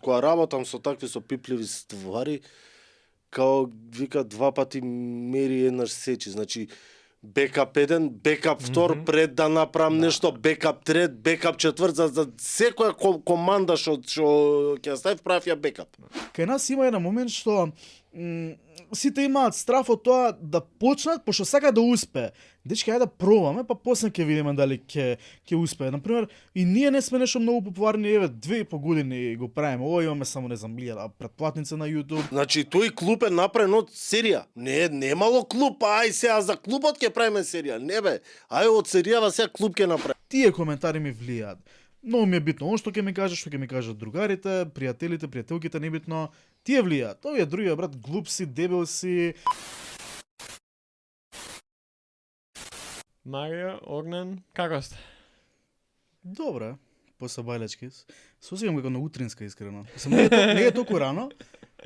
кога работам со такви со пипливи ствари, као вика 2 пати мери еднаш сечи, значи бекап 1, бекап 2, пред да направам нешто, бекап 3, бекап 4, за секоја команда што ќе стави правев ја бекап. Кај нас има еден момент што сите имаат страф од тоа да почнат, пошто сака да успее. Дечки, ајде да пробаме, па после ќе видиме дали ќе успее. Например, и ние не сме нешто многу популарни, еве 2,5 години го правиме. Ово имаме само не знам 1000 претплатници на YouTube. Значи тој клуб е направен од серија. Немало клуб, ај сега за клубот ќе правиме серија. Не бе, ај од серијава сега клуб ќе направи. Тие коментари ми влијаат. Многу ми е битно он што ќе ми кажеш, што ќе ми кажат другарите, пријателите, пријателките, небитно. Тие влијаат. Овие други, брат, глуп си, дебел си. Марио, Огнен, како сте? Добре, после бајлечки. Сосигам како на утринска, искрено. Не е толку рано.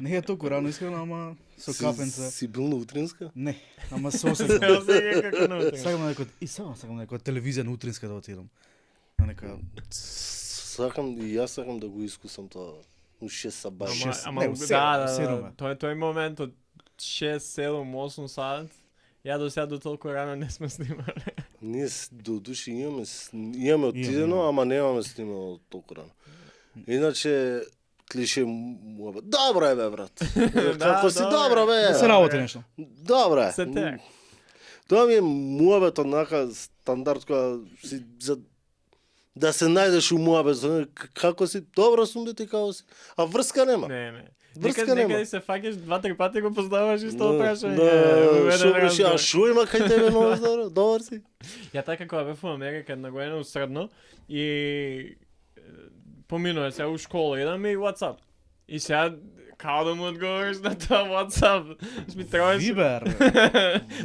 Не е толку рано, искрено, ама со кафенце. Си бил на утринска? Не, ама се осеќам. Како на утринска. Сакам на сакам на некоја телевизија на утринска да отидам. На нека Јас сакам да го искусам тоа. У 6 сабајле. Ама, не, у седум. тој момент од 6, 7, 8 сат, ја до сега до толку рано не сме снимале. Ние до души имаме отидено, ама немаме снимано толку рано. Иначе клише муабет. Добро е бе, брат. Како си добро бе? Да се работи нешто. Добро е. Се тек. Тоа ми е муабет однака стандард која си за да се најдеш у муабет. Како си? Добро сум бе ти како си. А врска нема. Не. Врска нема. Некаде се фаќаш 2-3 пати го познаваш исто прашање. А шо има кај тебе ново добар си? Ја така кога бев во Америка една година у средно и поминува се у школа идаме и WhatsApp. И сега као да му одговориш на тоа WhatsApp? Ми треба Вибер.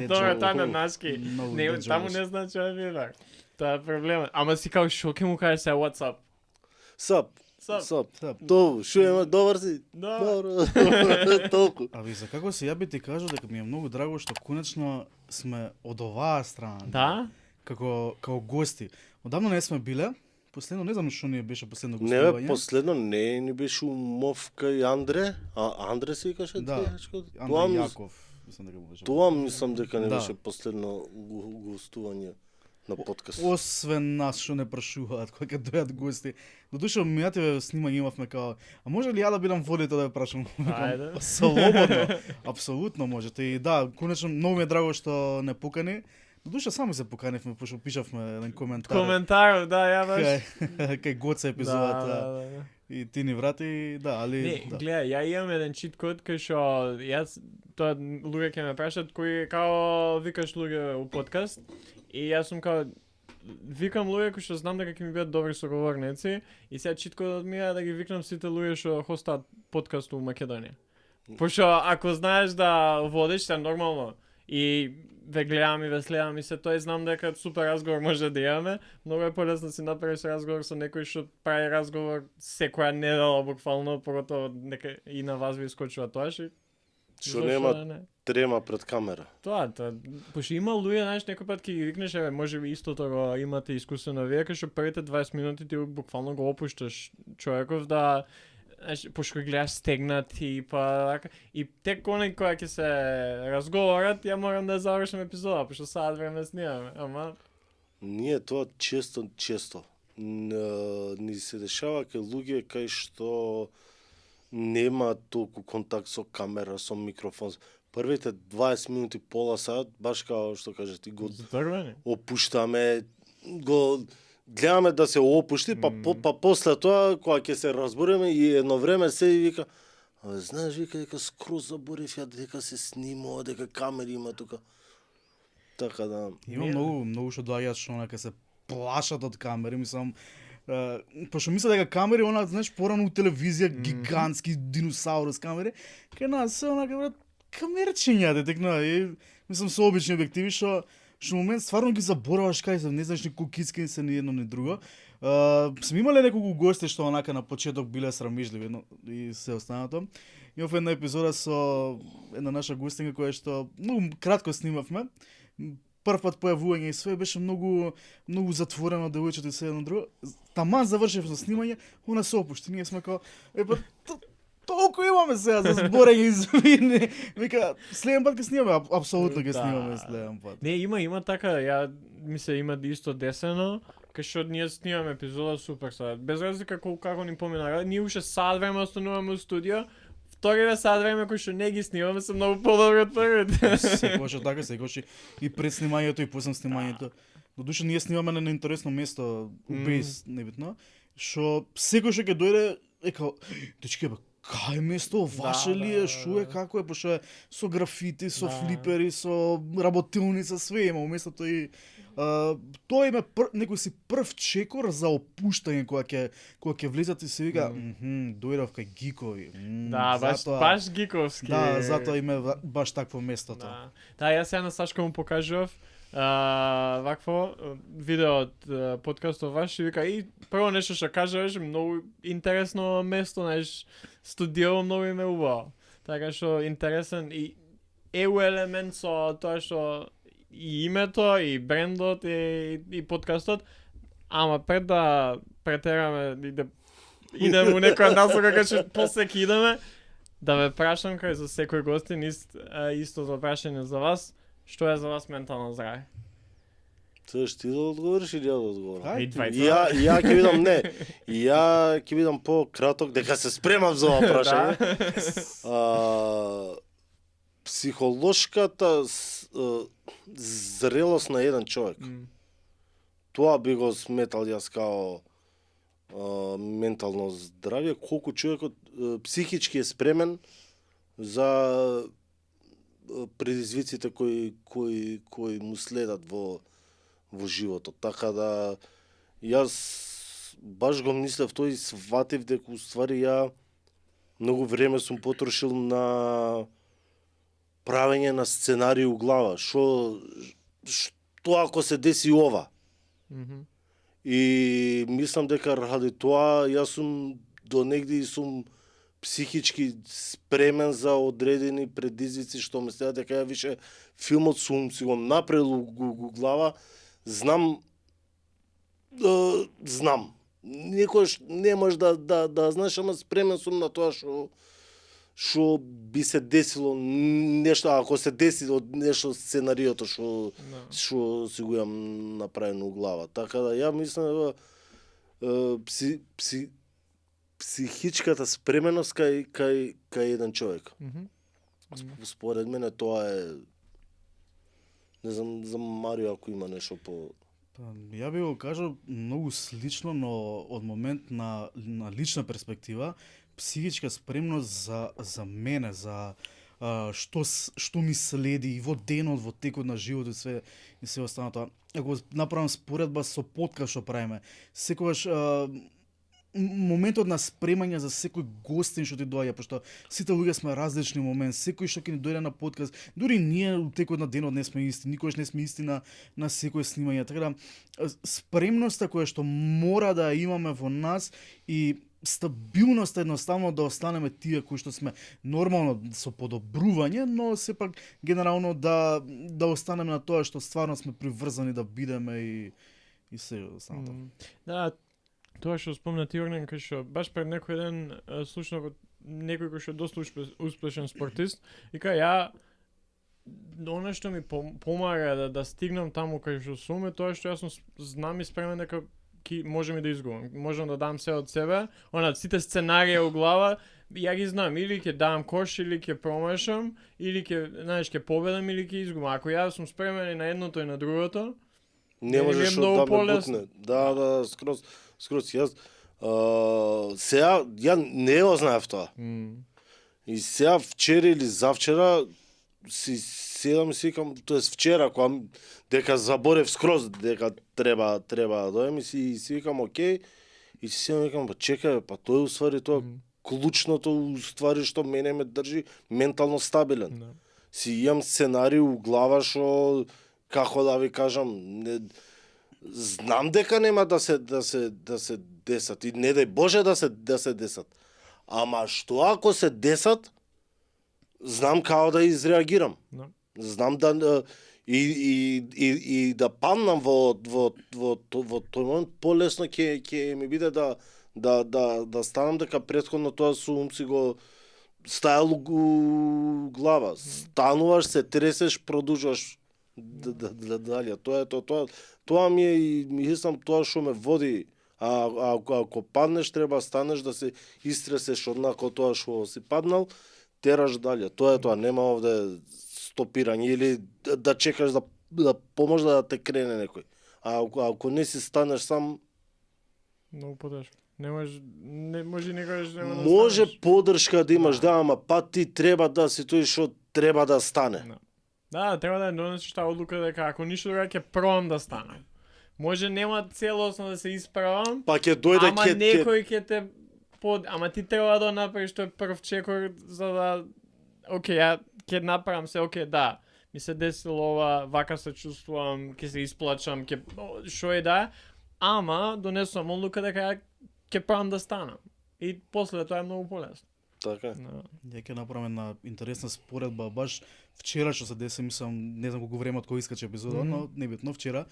Добро, таа на нашки. Много Не, деџо таму беше. не значи Вибер. Тоа е проблемот. Ама си као шо ќе му кажеш сега WhatsApp? Сап. Сап. Тоа, шо има добар си? Да. Добро. Толку. А ви за како се ја би ти кажал дека ми е многу драго што конечно сме од оваа страна. Да? Како гости. Одамно не сме биле. Последно не знам што ни беше последно Не гостување. бе, последно не ни беше умов кај Андре. А Андре се викаше Да. тријачко? Андреј Јаков, мислам дека му беше. Тоа мислам дека не Да. беше последно гостување на подкаст. Освен нас што не прашуваат кога ќе дојдат гости. Додуше мијативе снимање имавме као, а може ли ја да бидам водител да ја прашам? Ајде. Слободно. Апсолутно можете. И да, конечно многу ми е драго што не покани. Додуше сами се поканивме, пошто пишавме еден коментар. Коментар, да, ја баш. Кај Гоца епизодата. Да. И ти ни врати, да, али Не, да. гледај, ја имам еден чит код кај што јас тоа луѓе ќе ме прашат кои као викаш луѓе у подкаст и јас сум као викам луѓе кои што знам дека ќе ми бидат добри соговорници и сега чит кодот ми е да ги викнам сите луѓе што хостаат подкаст у Македонија. Пошто ако знаеш да водиш се нормално и ве гледам и ве следам и се тоа и знам дека супер разговор може да имаме. Многу е полесно да си направиш разговор со некој што прави разговор секоја недела буквално, поготово нека и на вас ви искочува тоа Што зашо нема да не? трема пред камера. Тоа, пошто има луѓе, знаеш, некој пат ќе ги викнеш, еве, може би истото го имате искусствено вие, кај што првите 20 минути ти буквално го опушташ човеков да знаеш, пошто гледаш стегнати па така и тек кој ќе се разговарат, ја морам да завршам епизода, пошто саат време снимаме, ама Ние тоа често ни се дешава кај луѓе кај што нема толку контакт со камера, со микрофон. Првите 20 минути, пола сат, баш као што кажеш ти, го затрвени. опуштаме, го гледаме да се опушти, па после тоа, кога ќе се разбориме и едно време се и вика, абе, знаеш, вика, дека скроз заборев ја дека се снимува, дека камери има тука. Така да... Има многу што доаѓаат што онака се плашат од камери, мислам, пошто мисля дека камери, она, знаеш, порано у телевизија, гигантски диносаурус камери, кај нас се онака, брат, камерчиња, детекна, и мислам со обични објективи, што момент стварно ги забораваш кај се, не знаеш ни кој кицки се ни едно ни друго. Сме имале неколку гости што онака на почеток биле срамежливи и се останато. Имав една епизода со една наша гостинка која што многу кратко снимавме. прв пат појавување и све беше многу затворено, девојчето и се едно друго. Таман завршив со снимање, она се опушти. Ние сме као толку имаме сега за зборење, извини. Вика, следен пат ќе снимаме, апсолутно ќе снимаме следен пат. Не, има така, има исто десено, кај што ние снимаме епизода супер сега. Без разлика како ни помина, ние уште сад време остануваме у студио. Вториве сад време кои што не ги снимаме се многу подобри од првите. Секогаш така, секогаш и пред снимањето и после снимањето. Додуше ние снимаме на интересно место, без небитно, што секој што ќе дојде е као, дечки бе, кај место, ваше ли е, шо е, како е, пошто е со графити, со флипери, со работилница, све има, уместото и тоа име некој си прв чекор за опуштање кога ќе влезат и се вика дојдов кај гикови. Да, баш гиковски. Да, затоа име баш такво местото. Да, јас сега на Сашко му покажував вакво видео од подкастот ваш и вика и прво нешто што кажуваш многу интересно место, знаеш, студио многу им е убаво. Така што интересен и еу елемент со тоа што и името, и брендот, и подкастот, ама пред да претераме и да идеме у некоја насока кај што после ќе идеме, да ве прашам кај за секој гостин истото прашање за вас, што е за вас ментално здраве? Тоа што ти да одговориш или ја да одговорам? И двајца. Ја ќе видам не. Ја ќе видам по-краток дека се спремав за ова прашање. Психолошката зрелост на еден човек. Тоа би го сметал јас као ментално здравје, колку човекот психички е спремен за предизвиците кои му следат во животот. Така да јас баш го мислев тој и сватив дека уствари ја многу време сум потрошил на правење на сценарии у глава. Што ако се деси ова? И мислам дека ради тоа јас сум до негде и сум психички спремен за одредени предизвици што ме следат, дека ја више филмот сум си го направил у глава, знам. Некојаш не можеш да знаеш, ама спремен сум на тоа што би се десило нешто, ако се деси од нешто сценариото што си го имам направено у глава. Така да ја мислам психичката спременост кај еден човек. Според мене тоа е, не знам за Марио ако има нешто по... Ја би го кажал многу слично, но од момент на лична перспектива, психичка спремност за мене, за што ми следи и во денот, во текот на животот и се останато. Ако направам споредба со подкаст што правиме, секогаш моментот на спремање за секој гостин што ти доаѓа, пошто сите луѓе сме различни момент, секој што ќе ни дојде на подкаст, дури ние у текот на денот не сме исти, никогаш не сме исти на секој снимање, така да спремноста која што мора да имаме во нас и стабилноста едноставно да останеме тие кои што сме нормално со подобрување, но сепак генерално да останеме на тоа што стварно сме приврзани да бидеме и се останато. Да, тоа што спомна ти, Огнен, кај што баш пред некој ден слушнав од некој кој што е доста успешен спортист и кај ја оно што ми помага да стигнам таму кај што сум е тоа што јас знам и спремен дека можем и да изгубам. Можам да дам се од себе. Сите сценарија у глава, ја ги знам. Или ќе дам кош, или ќе промашам, или ќе победам, или ќе изгубам. Ако ја сум спремен и на едното и на другото, не можеш да ме бутне. Да, скроз. Јас сега ја не го знаев тоа. И сега вчера или завчера си седам и си викам, тоест вчера кога дека заборев скроз дека треба да дојдем и си викам окей и си викам чекај, па тоа е уствари тоа клучното уствари што мене ме држи ментално стабилен. Си имам сценарий у глава што како да ви кажам, знам дека нема да се десат и не дај Боже да се десат. Ама што ако се десат, знам како да изреагирам. Знам да И да паднам во тој момент полесно ќе ми биде да станам дека претходно тоа сум си го стајал у глава. Стануваш, се тресеш, продолжуваш дале. Тоа ми е и мислам тоа што ме води. Ако паднеш, треба станеш да се истресеш однако тоа што си паднал, тераш дале. Тоа е тоа, нема овде стопирање или да чекаш да поможда да те крене некој. Ако не си станеш сам, Многу потешко. Не може никогаш нема да може станеш. поддршка да имаш, да, ама па ти треба да си тој што треба да стане. Да, треба да донесеш таа одлука дека ако ништо друго ќе пробам да станам. Може нема целосно да се исправам, Па ќе дојде ама некој ќе те ама ти треба да направиш тој прв чекор за да окей, ја ќе направам се, окей, да. Ми се десило ова, вака се чувствувам, ќе се исплачам, шо е да, ама донесувам одлука дека ќе пробам да станам. И после тоа е многу полесно. Така. Ја ќе направам една интересна споредба, баш вчера што се деси, мислам, не знам колку време од кој искаче епизода, но небитно вчера.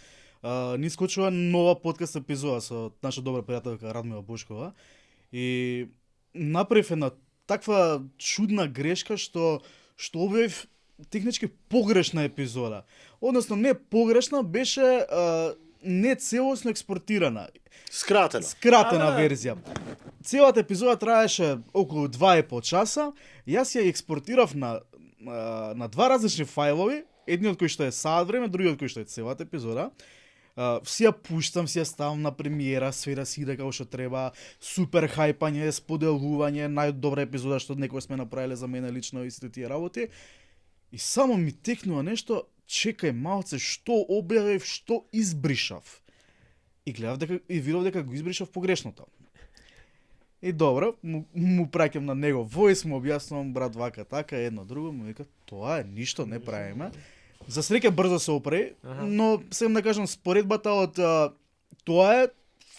Ни искочува нова подкаст епизода со наша добра пријателка Радмила Бошкова и направив една таква чудна грешка што објавив технички погрешна епизода. Односно не погрешна, беше не целосно експортирана. Скратена верзија. Целата епизода траеше околу 2,5 часа. Јас ја експортирав на два различни фајлови, едниот кој што е саат време, другиот кој што е целата епизода. Си ја пуштам, си ја ставам на премиера, све да си иде како што треба, супер хајпање, споделување, најдобра епизода што некој сме направиле за мене лично и сите тие работи. И само ми текнува нешто, чекај малце, што објавив, што избришав. И гледав дека и видов дека го избришав погрешното. И добро, му праќам на него војс, му објаснувам брат вака така, едно друго, му вика тоа е ништо не правиме. За среќа брзо се опре, но сем да кажам споредбата од тоа е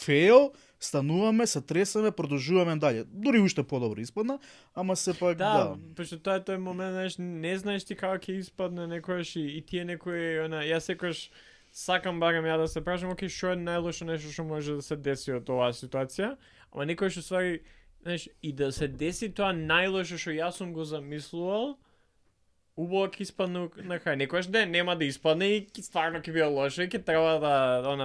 фейл, стануваме, се тресаме, продолжуваме дале. Дури уште подобро испадна, ама сепак да. Пошто тоа е тој момент, знаеш, не знаеш ти како ќе испадне некојаш и тие некои јас секогаш сакам барем ја да се прашам, окей, што е најлошо нешто што може да се деси од оваа ситуација, ама некојаш уствари, знаеш, и да се деси тоа најлошо што јас сум го замислувал, убаво ќе испадне на крај. Некојаш нема да испадне и стварно ќе биде лошо и ќе треба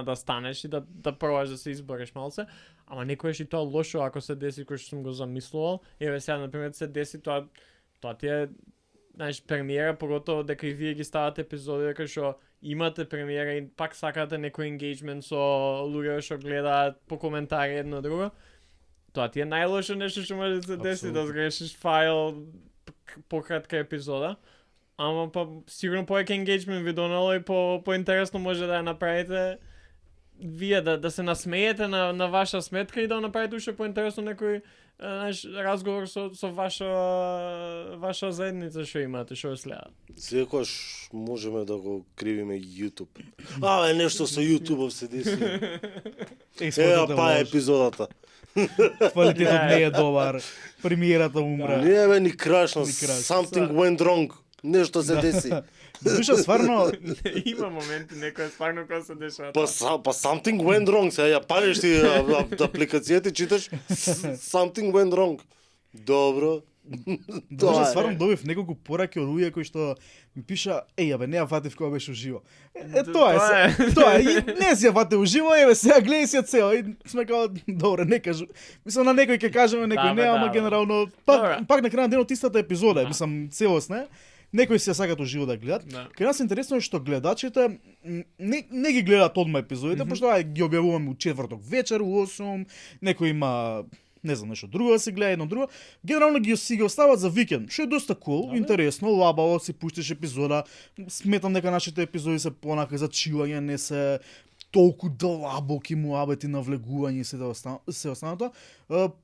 да станеш и да пробаш да се избориш малце, ама некојаш и тоа лошо ако се деси кој што сум го замислувал. Еве сега на пример се деси тоа ти е, знаеш, премиера, поготово дека и вие ги ставате епизоди дека што имате премиера и пак сакате некој енгејџмент со луѓе што гледаат по коментари едно друго. Тоа ти е најлошо нешто што може да се деси, да сгрешиш файл пократка епизода. Ама па сигурно повеќе енгејџмент ви донело и поинтересно може да ја направите вие да се насмеете на ваша сметка и да направите уште поинтересно некој разговор со ваша заедница што имате, што следат. Секогаш можеме да го кривиме YouTube. Нешто со YouTube се деси. Епизодата. Квалитетот не е добар. Премиерата умра. Не бе ни крашно. Something went wrong. Нешто се деси. Душа, стварно има моменти некој стварно кога се дешава. Па something went wrong, сега ја палиш ти апликацијата и читаш something went wrong. Добро. Душа, стварно добив неколку пораки од луѓе кои што ми пиша, не ја фатив кога беше уживо. Тоа е. Не си ја фатив уживо, сега гледај си ја цела и сме као добро, не кажу. Мислам на некој ќе кажеме, некој не, ама генерално пак на крај на денот истата епизода, мислам целосна. Некои се сакат уживо да гледат. Кај нас интересно е што гледачите не ги гледат одма епизодите, пошто ги објавуваме у четврток вечер, у 8, некој има не знам нешто друго да се гледа, едно друго. Генерално си ги остават за викенд, што е доста кул, интересно, лабаво, си пуштиш епизода. Сметам дека нашите епизоди се понака за чилање, не се толку длабоки муабети на влегување и се останато.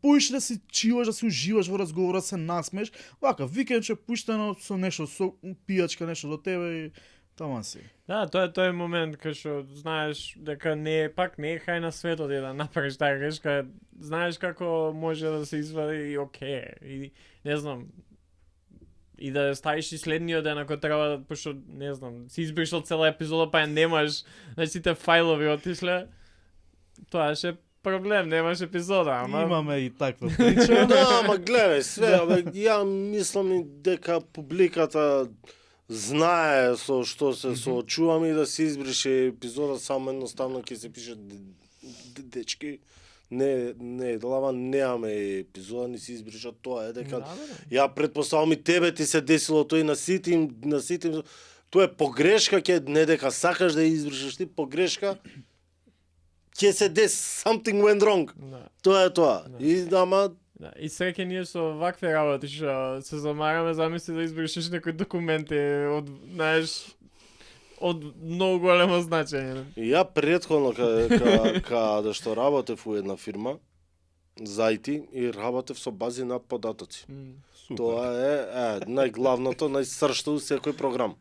Поиш да си чилаш, да си уживаш во разговора, се насмеш. Вака, викендче пуштено со нешто, со пијачка, нешто до тебе и таман си. Да, тоа е момент кај што знаеш дека не е хај на светот да направиш таа грешка. Знаеш како може да се извади и окей. И не знам, и да ставиш и следниот ден ако треба, пошто не знам, си избришал цела епизода па ја немаш, значи сите фајлови отишле. Тоа ше проблем, немаш епизода, ама Имаме и таква прича. Да, ама гледај, све, ја мислам и дека публиката знае со што се соочуваме и да се избрише епизода, само едноставно ќе се пише дечки. Не, глава немаме епизода, не се избриша, тоа е дека ја претпоставам и тебе ти се десило тоа и на сите им, тоа е погрешка, не дека сакаш да ја избришеш ти, погрешка ќе се деси, something went wrong. Да. Тоа е тоа. И ама Да, и среќа ние со вакви работи што се замараме, замисли да избришеш некои документи од, знаеш, од многу големо значење. ја претходно каде што работев у една фирма за IT и работев со бази на податоци. Тоа е најглавното, најсршто у секој програм.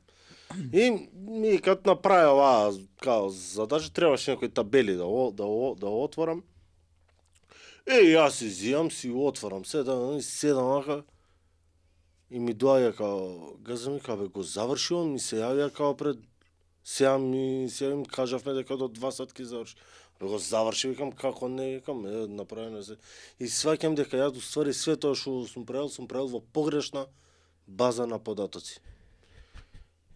И ми кад направи оваа као задача требаше некои табели да отворам. Јас си зијам, си отворам, седам ака и ми доаѓа као, газа ми као, го заврши он, ми се јавија као пред, сега ми кажавме дека до 2 сат ќе заврши. Го заврши, викам, како не, викам, направено се. И сваќам дека јас уствари све тоа што сум правил во погрешна база на податоци.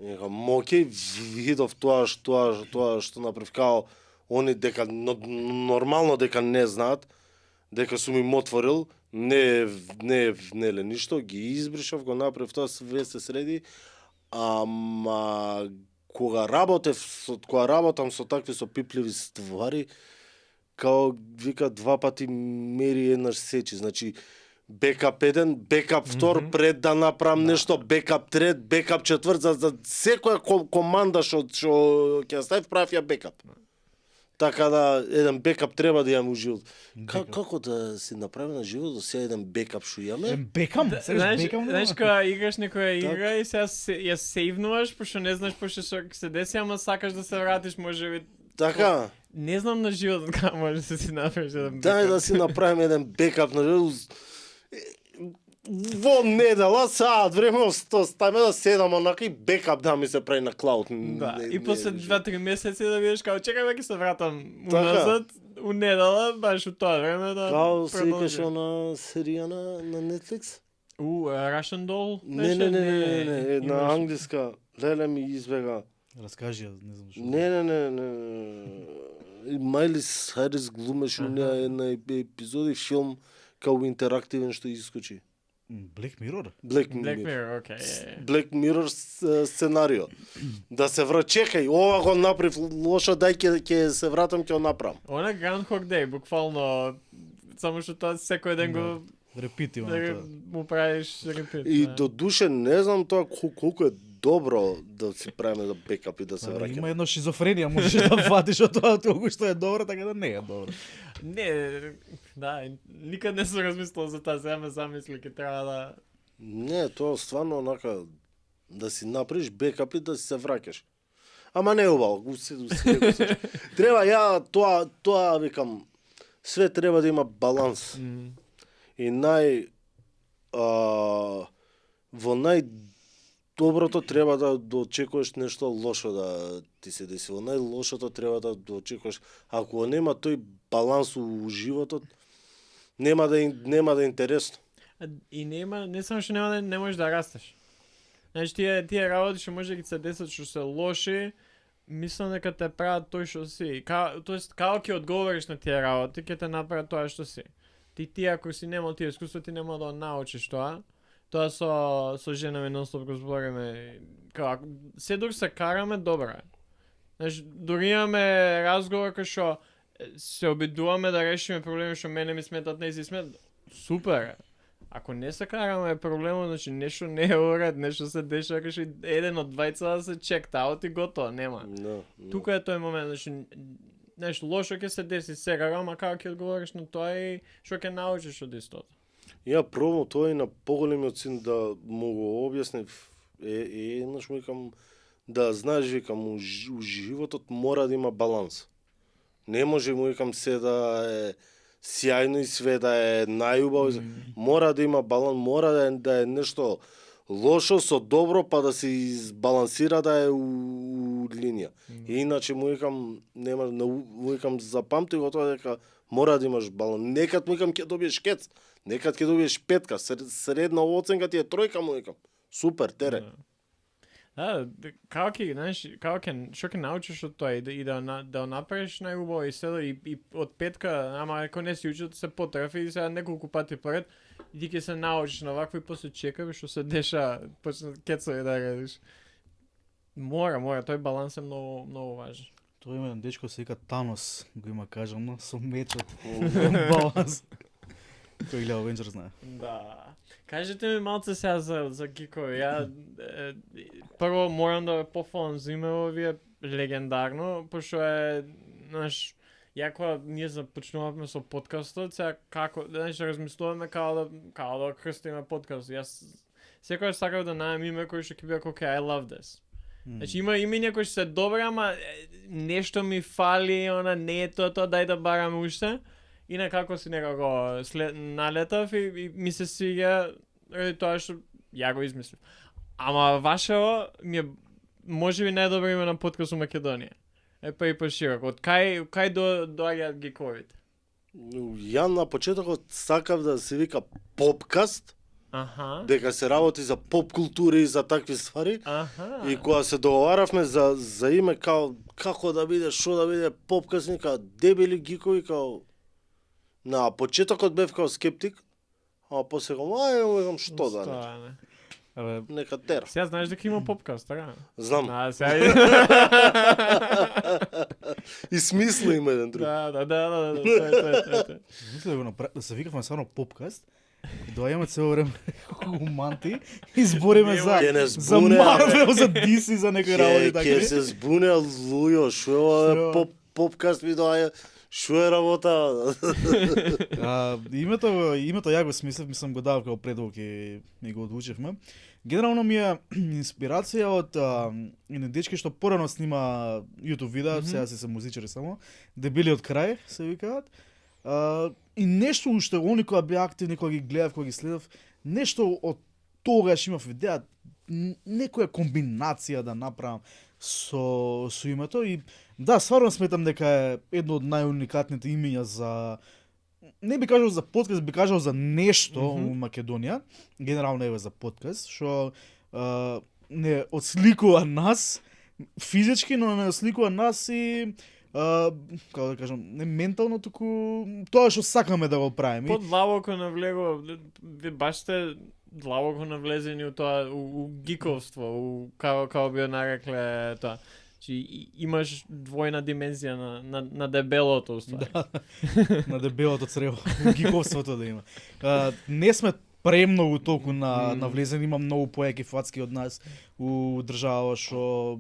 И викам, моке, видов тоа што направив, као, они дека, нормално дека не знаат, дека сум им отворил, не внеле ништо, ги избришав, го направив тоа, све се среди, ама кога работам со такви со пипливи ствари, као вика 2 пати мери еднаш сечи, значи бекап 1, бекап 2 пред да направам нешто, бекап 3, бекап 4, за секоја команда што ќе ставив правив ја бекап. Така да еден бекап треба да имам у живот. Како да си направи на живот до сега еден бекап што имаме? Бекам? Знаеш кога играш некоја игра и сега ја сейвнуваш, пошто не знаеш пошто што ќе се деси, ама сакаш да се вратиш, можеби. Така. Не знам на живот како може да си направиш еден бекап. Дај да си направиме еден бекап на живот. Во недела, саат време, ставаме да седам онака и бекап да ми се прави на клауд. Да, и после 2-3 месеци да видиш као чекај веќе се вратам уназад, у недела, баш у тоа време да Као се викаш она серија на Netflix? Russian Doll? Не, на англиска. Леле ми избега. Раскажи ја, не знам што. Не. Майли Сайрис глумеше у неа една епизода и филм као интерактивен што искочи. Black Mirror? Black Mirror, окей. Black Mirror сценарио. Да се чекај, ова го направив лошо, дај ќе се вратам, ќе го направам. Она Groundhog Day, буквално, само што тоа секој ден го репетивно тоа. Му правиш репет. И до душе не знам тоа колку е добро да си правиме да бекап и да се враќаме. Има едно шизофренија, можеш да фатиш од тоа толку што е добро, така да не е добро. Не, да, никад не сум размислил за тоа, сега ме замисли, ке треба да. Не, тоа стварно онака да си направиш бекап и да си се враќаш. Ама не е убаво, треба тоа викам, све треба да има баланс. И во најдоброто треба да очекуваш нешто лошо да ти се деси. Во најлошото треба да очекуваш. Ако нема тој баланс у животот, нема да е интересно. И не само што не можеш да растеш. Значи тие работи што може да ги се десат што се лоши, мислам дека те прават тој што си. Тоест, како ќе одговориш на тие работи, ќе те направат тоа што си. Ти ако си немал тие искуства, ти нема да научиш тоа. Тоа со жена ми нонстоп го збориме. Се дури се караме, добро е. Знаеш, дури имаме разговор кај што се обидуваме да решиме проблеми што мене ми сметат, не си сметат. Супер е. Ако не се караме проблемот, значи нешто не е уред, нешто се дешава, кај што еден од двајца да се чект аут и готово, нема. Тука е тој момент, значи нешто лошо ќе се деси сега, ама како ќе одговориш на тоа и што ќе научиш од истото. Ја пробам тоа и на поголемиот син да му го објаснив. Еднаш му викам да знаеш, викам, у животот мора да има баланс. Не може му викам се да е сјајно и све да е најубаво. Мора да има баланс, мора да е нешто лошо со добро, па да се избалансира да е у линија. И иначе му викам, му викам запамти го тоа дека мора да имаш баланс. Некад му викам ќе добиеш кец, некад ќе добиеш петка, средна оценка ти е тројка, му викам. Супер, тере. Како ќе, знаеш, што ќе научиш од тоа и да направиш најубаво и седо и од петка, ама ако не си учил, се потрафи и сега неколку пати поред, и ти ќе се научиш на вакво и после чекаш што се деша, почна кецови да радиш. Мора, тој баланс е многу, многу важен. Тој има еден дечко се вика Танос, го има кажано, со мечот. Баланс. Тој гледа Avengers, знае. Да. Кажете ми малце сега за гикови. Ја прво морам да пофалам за името ви е легендарно, пошто е, знаеш, ја кога ние започнувавме со подкастот, сега како, знаеш, размислуваме како да крстиме подкаст. Јас секогаш сакав да најдам име кој што ќе биде како I love this. Значи има имиња кои што се добри, ама нешто ми фали, не е тоа, дај да бараме уште. И некако си некако налетав и ми се свиѓа ради тоа што ја го измислив. Ама вашево ми е можеби најдобро име на подкаст у Македонија. Па и пошироко. Од кај доаѓаат гиковите? Ја на почетокот сакав да се вика попкаст, дека се работи за поп култура и за такви ствари. И кога се договаравме за име како да биде, што да биде попкаст, нека дебели гикови као на почетокот бев као скептик, а после викам што да не. Нека тера. Сега знаеш дека има попкаст, така? Знам. Сега... И смисли има еден друг. Да. Мисле да се викавме само попкаст. Доаѓаме цело време хуманти и збориме за Марвел, за DC, за некои работи така. Ќе се збуне луѓе, што е попкаст ми доаѓа. Шо е работа? Името ја го мислам го давав како предлог и го одлучивме. Генерално ми е инспирација од еден дечки што порано снима YouTube видеа, сега се музичари само, дебели од крај се викаат. И нешто уште они кои беа активни, кога ги гледав, кога ги следав, нешто од тогаш имав идеја, некоја комбинација да направам со името и да, стварно сметам дека е едно од најуникатните имиња за, не би кажал за подкаст, би кажал за нешто у Македонија, генерално еве за подкаст, што не отсликува нас физички, но не отсликува нас и како да кажам, не ментално, туку тоа што сакаме да го правиме. Под длабоко навлего, ви баш сте длабоко навлезени у тоа, у гиковство, како би нарекле тоа. Чи имаш двојна димензија на дебелото, уствари. Да, на дебелото црево, гиковството да има. Не сме премногу толку навлезени, има многу поеки фацки од нас у држава што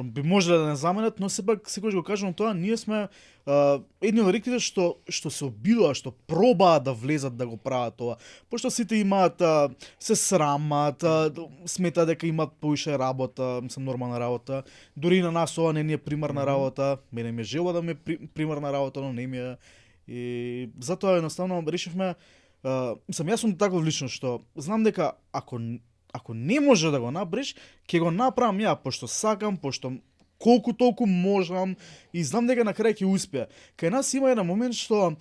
би можеле да не заменат, но сепак секогаш го кажам тоа, ние сме едни од реките што се обидува, што пробаат да влезат да го прават тоа. Пошто сите имаат, се срамат, сметаат дека имаат поише работа, мислам нормална работа. Дури и на нас ова не ни е примарна работа. Мене ми е желба да ми е примарна работа, но не ми е. И затоа едноставно решивме, мислам, јас сум таков личност што знам дека ако не може да го направиш, ќе го направам ја, пошто сакам, пошто колку толку можам и знам дека на крај ќе успеа. Кај нас има еден момент што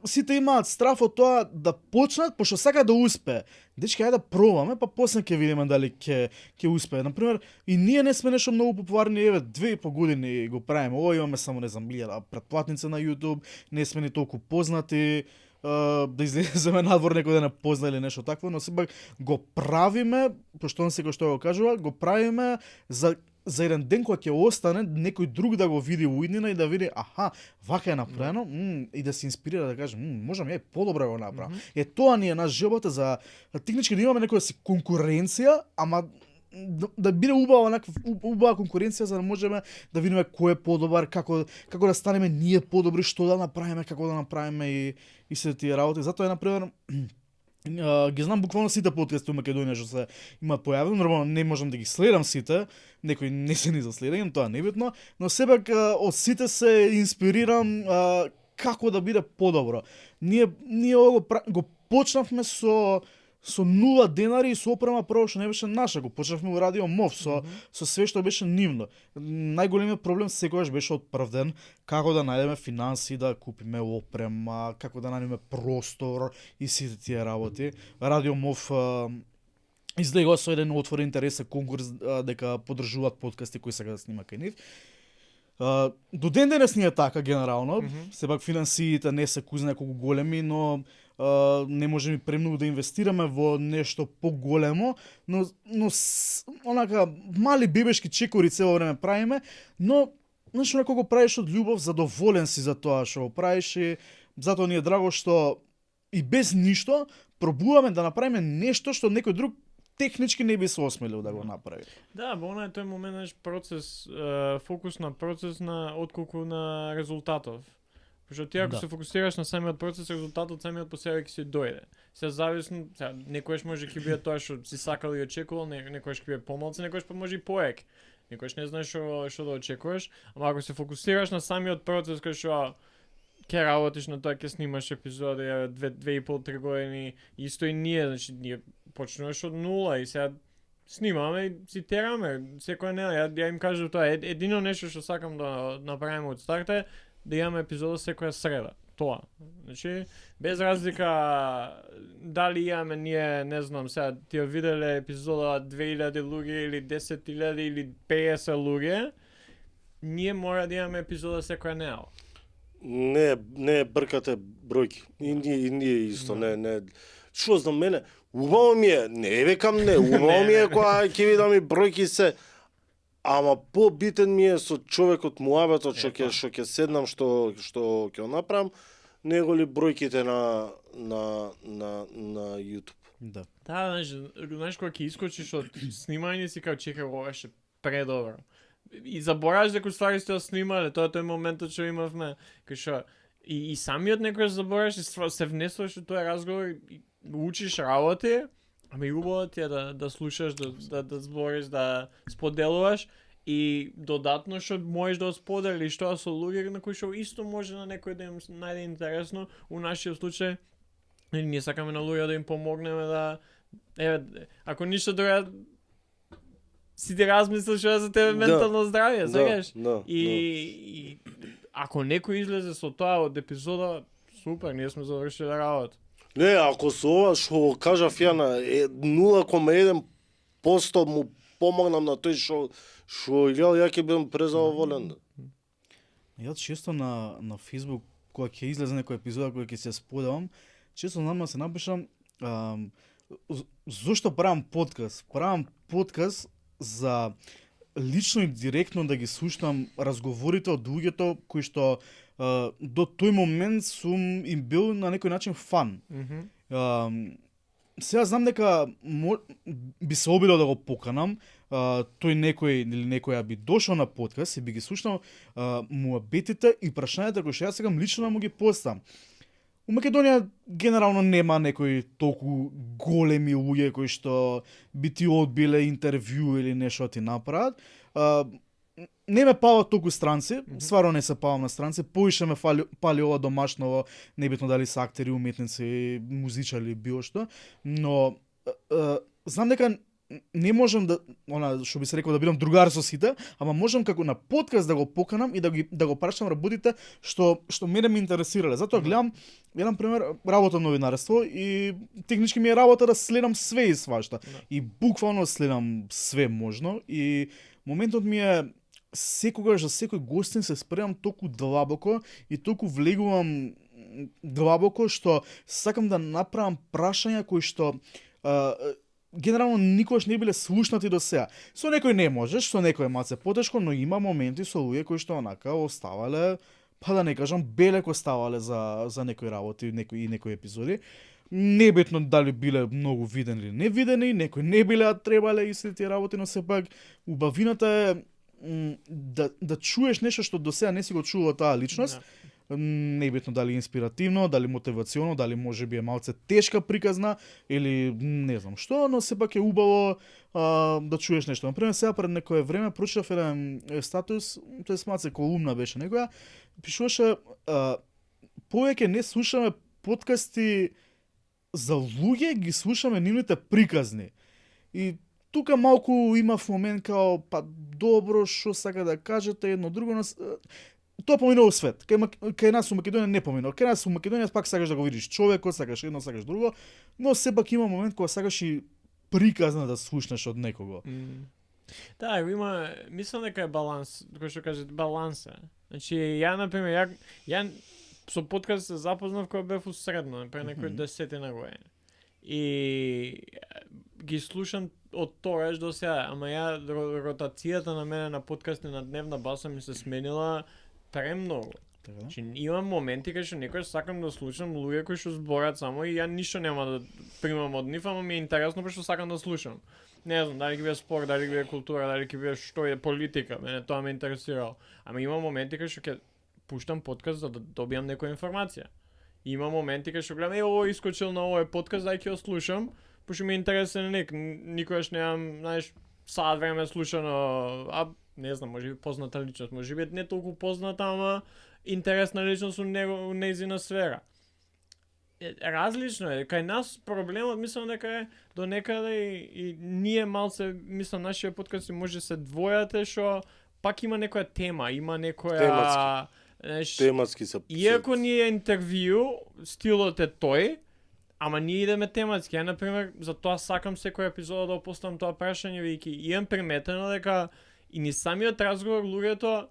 сите имаат страф од тоа да почнат, пошто сакаат да успее. Дечки, ајде да пробаме, па после ќе видиме дали ќе успее. Например, и ние не сме нешто многу популарни, еве 2,5 години го правиме. Ова имаме само не знам 1000 претплатници на YouTube, не сме ни толку познати. Да излеземе надвор некој да не позна или нешто такво, но сепак го правиме, пошто он секој што го кажува, го правиме за еден ден кога ќе остане некој друг да го види у иднина и да види, аха, вака е направено, и да се инспирира да каже, можам ја и подобро го направам. Тоа ни е наш желбата за технички да имаме некоја си конкуренција, ама да биде убава конкуренција за да можеме да видиме кој е подобар, како да станеме ние подобри, што да направиме, како да направиме и се тие работи. Затоа е, например, ги знам буквално сите подкасти у Македонија што се имаат појавени, нормално не можам да ги следам сите, некои не се ни за следење, тоа не битно, но сепак од сите се инспирирам како да биде подобро. Ние го почнавме со со 0 денари и со опрема прво што не беше наша, го почнавме во Радио МОВ со све што беше нивно. Најголемиот проблем секогаш беше од прв ден како да најдеме финанси да купиме опрема, како да најдеме простор и сите тие работи. Радио МОВ излегува со еден отворен интересен конкурс дека поддржуваат подкасти кои сака да снима кај нив. До ден денес не е така генерално, сепак финансиите не се кузне колку големи, но не можеме премногу да инвестираме во нешто поголемо, но онака мали бебешки чекори цело време правиме, но знаеш онака го правиш од љубов, задоволен си за тоа што го правиш и затоа ни е драго што и без ништо пробуваме да направиме нешто што некој друг технички не би се осмелил да го направи. Да, во онај тој момент процес, фокус на процес на отколку на резултатов. Пошто ти ако се фокусираш на самиот процес, резултатот самиот по себе ќе си дојде. Се зависно, некојаш може ќе биде тоа што си сакал и очекувал, некојаш ќе биде помалку, некојаш па може и поек. Некојаш не знаеш што да очекуваш, ама ако се фокусираш на самиот процес кој што ќе работиш на тоа, ќе снимаш епизоди 2,5-3 години, исто и ние, значи ние почнуваш од нула и сега снимаме и си тераме секоја неделја. Ја им кажав тоа, едино нешто што сакам да направиме од старт е да имаме епизода секоја среда. Тоа. Значи, без разлика дали имаме ние, не знам, сега ти ја виделе епизода 2000 луѓе или 10.000 или 50 луѓе, ние мора да имаме епизода секоја неделја. Не бркате бројки. И ние исто, не. Што знам мене, убаво ми е, не викам не, убаво ми е кога ќе видам и бројки се, ама побитен ми е со човекот муабетот што ќе седнам, што ќе го направам, него ли бројките на YouTube. Да. Да, знаеш кога ќе искочиш од снимање си као чекај, ова беше предобро. И забораваш дека ствари сте снимале, тоа е тој моментот што имавме, кај што и самиот некојаш забораваш и се внесуваш во тој разговор и учиш работи, ама и убаво ти е да слушаш, да збориш, да споделуваш и додатно што можеш да споделиш тоа со луѓе на кои што исто може на некој да им најде интересно. У нашиот случај ние сакаме на луѓе да им помогнеме да ако ништо друго си ти размислиш што е за тебе ментално здравје, знаеш? И ако некој излезе со тоа од епизода, супер, ние сме завршиле работа. Не, ако со ова што кажав ја на 0,1% му помогнам на тој што ја ќе бидам презадоволен. Јас често на Facebook кога ќе излезе некој епизода кој ќе се споделам, често знам да се напишам зошто правам подкаст? Правам подкаст за лично и директно да ги слушам разговорите од луѓето кои што до тој момент сум им бил на некој начин фан. Сега знам дека би се обидел да го поканам, тој некој или некоја би дошол на подкаст и би ги слушнал муабетите и прашањата кои што јас сакам лично да му ги поставам. У Македонија генерално нема некои толку големи луѓе кои што би ти одбиле интервју или нешто ти направат. Не ме палат толку странци, стварно не се палам на странци, поише ме пали ова домашново, небитно дали се актери, уметници, музичари, било што, но знам дека не можам да, што би се рекол, да бидам другар со сите, ама можам како на подкаст да го поканам и да го прашам работите што мене ме интересирале. Затоа гледам, еден пример, работам новинарство и технички ми е работа да следам све и свашта. И буквално следам све можно и моментот ми е секогаш за секој гостин се спремам толку длабоко и толку влегувам длабоко што сакам да направам прашања кои што генерално никогаш не биле слушнати до сега. Со некој не можеш, со некој е малце потешко, но има моменти со луѓе кои што онака оставале, па да не кажам, белеко ставале за некои работи, некои епизоди. Небитно дали биле многу видени или невидени, некои не биле, а требале и сите тие работи, но сепак убавината е да чуеш нешто што до сега не си го чувал таа личност. Небитно дали инспиративно, дали мотивационо, дали можеби е малце тешка приказна или не знам што, но сепак е убаво да чуеш нешто. Например, сега пред некое време прочитав еден статус, тој малце колумна беше некоја, пишуваше повеќе не слушаме подкасти за луѓе ги слушаме нивните приказни. И тука малку има момент као па добро што сака да кажете едно друго тоа поминува во свет. Кај нас во Македонија не поминува. Кај нас во Македонија пак сакаш да го видиш човекот, сакаш едно, сакаш друго, но сепак има момент кога сакаш и приказна да слушнеш од некого. Да, има, мислам дека е баланс, кој што кажете, баланс е. Значи, ја, например, ја со подкаст се запознав кога бев усредно, пред некои 10 години. И ги слушам од тогаш до сега, ама ја ротацијата на мене на подкасти на дневна баса ми се сменила премногу. Значи, имам моменти кај што некојаш сакам да слушам луѓе кои што зборат само и ја ништо нема да примам од нив, ама ми е интересно пошто сакам да слушам. Не знам, дали ќе биде спорт, дали ќе биде култура, дали ќе биде што е политика, мене тоа ме интересирало. Ама има моменти кај што ќе пуштам подкаст за да добијам некоја информација. Има моменти кај што гледам, ово искочил на овој подкаст, дај ќе го слушам, пошто ми е интересен никогаш немам, знаеш, сад време слушано, не знам, може би позната личност, може би не толку позната, ама интересна личност у нејзина сфера. Различно е, кај нас проблемот мислам дека е до некаде и ние малце, мислам нашиот подкаст може се двојате што пак има некоја тема, има некоја тематски се. Иако ни е интервју, стилот е тој, ама ние идеме тематски. Ја, например, за тоа сакам секој епизода да опоставам тоа прашање, веќе имам приметено дека и ни самиот разговор луѓето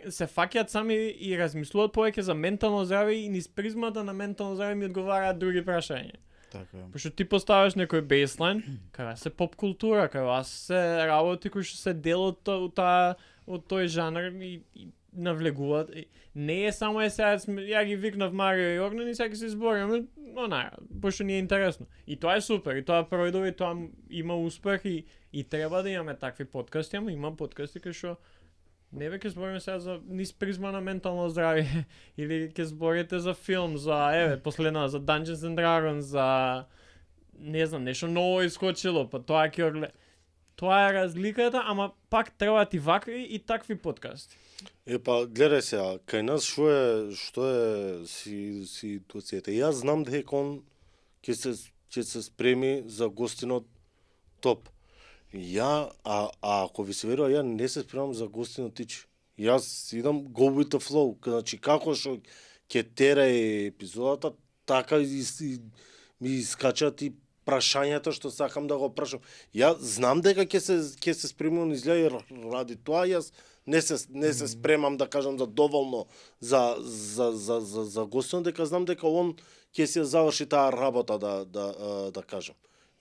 се фаќаат сами и размислуваат повеќе за ментално здраве и низ призмата на ментално здраве ми одговараат други прашања. Така е. Пошто ти поставаш некој бейслайн, кај се поп култура, кај се работи кои што се дел од тој жанр и навлегуваат. Не е само сега, ја ги викнав Марио и Огнен и сега се избориме, пошто ни е интересно. И тоа е супер, и тоа пројдува, и тоа има успех и треба да имаме такви подкасти, ама има подкасти кај што не бе ќе збориме сега за низ призма на ментално здравје или ќе зборите за филм, за последно за Dungeons and Dragons, за не знам, нешто ново искочило, па тоа ќе оглед. Тоа е разликата, ама пак треба ти вакви и такви подкасти. Па гледај сега, кај нас што е ситуацијата. Јас знам дека он ќе се спреми за гостинот топ. Ако ви се верува, ја не се спремам за гостинот тич. Јас идам go with the flow. Значи, како што ќе тера епизодата, така ми искачат и прашањата што сакам да го прашам. Ја знам дека ќе се спремам изгледа ради тоа, јас не се спремам да кажам за доволно за гостинот, дека знам дека он ќе се заврши таа работа да кажам.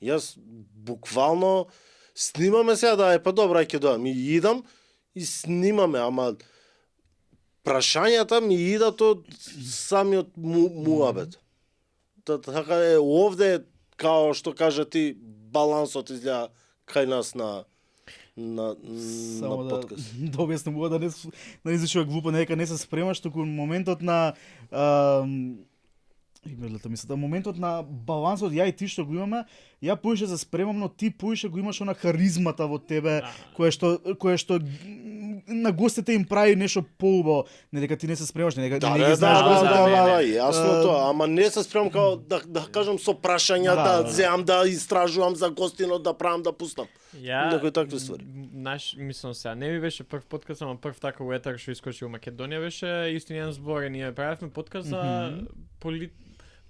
Јас буквално снимаме сега да па добра ќе доам и идам и снимаме, ама прашањата ми идат од самиот муабет. Така е овде, као што кажа ти, балансот изгледа кај нас на подкаст. Да објаснам, да не звучува глупо, нека не се спремаш, туку моментот на моментот на балансот, ја и ти што го имаме, ја поише се спремам, но ти поише го имаш она харизмата во тебе, кое што на гостите им прави нешто поубаво, не дека ти не се спремаш, не дека не ги знаеш. Да, јасно тоа, ама не се спремам као да кажам со прашања, да земам да истражувам за гостинот, да правам, да пуснам. Некои такви ствари. Мислам сега, не ми беше прв подкаст, ама прв така уетар што искочи во Македонија беше истинен збор и ние правевме подкаст за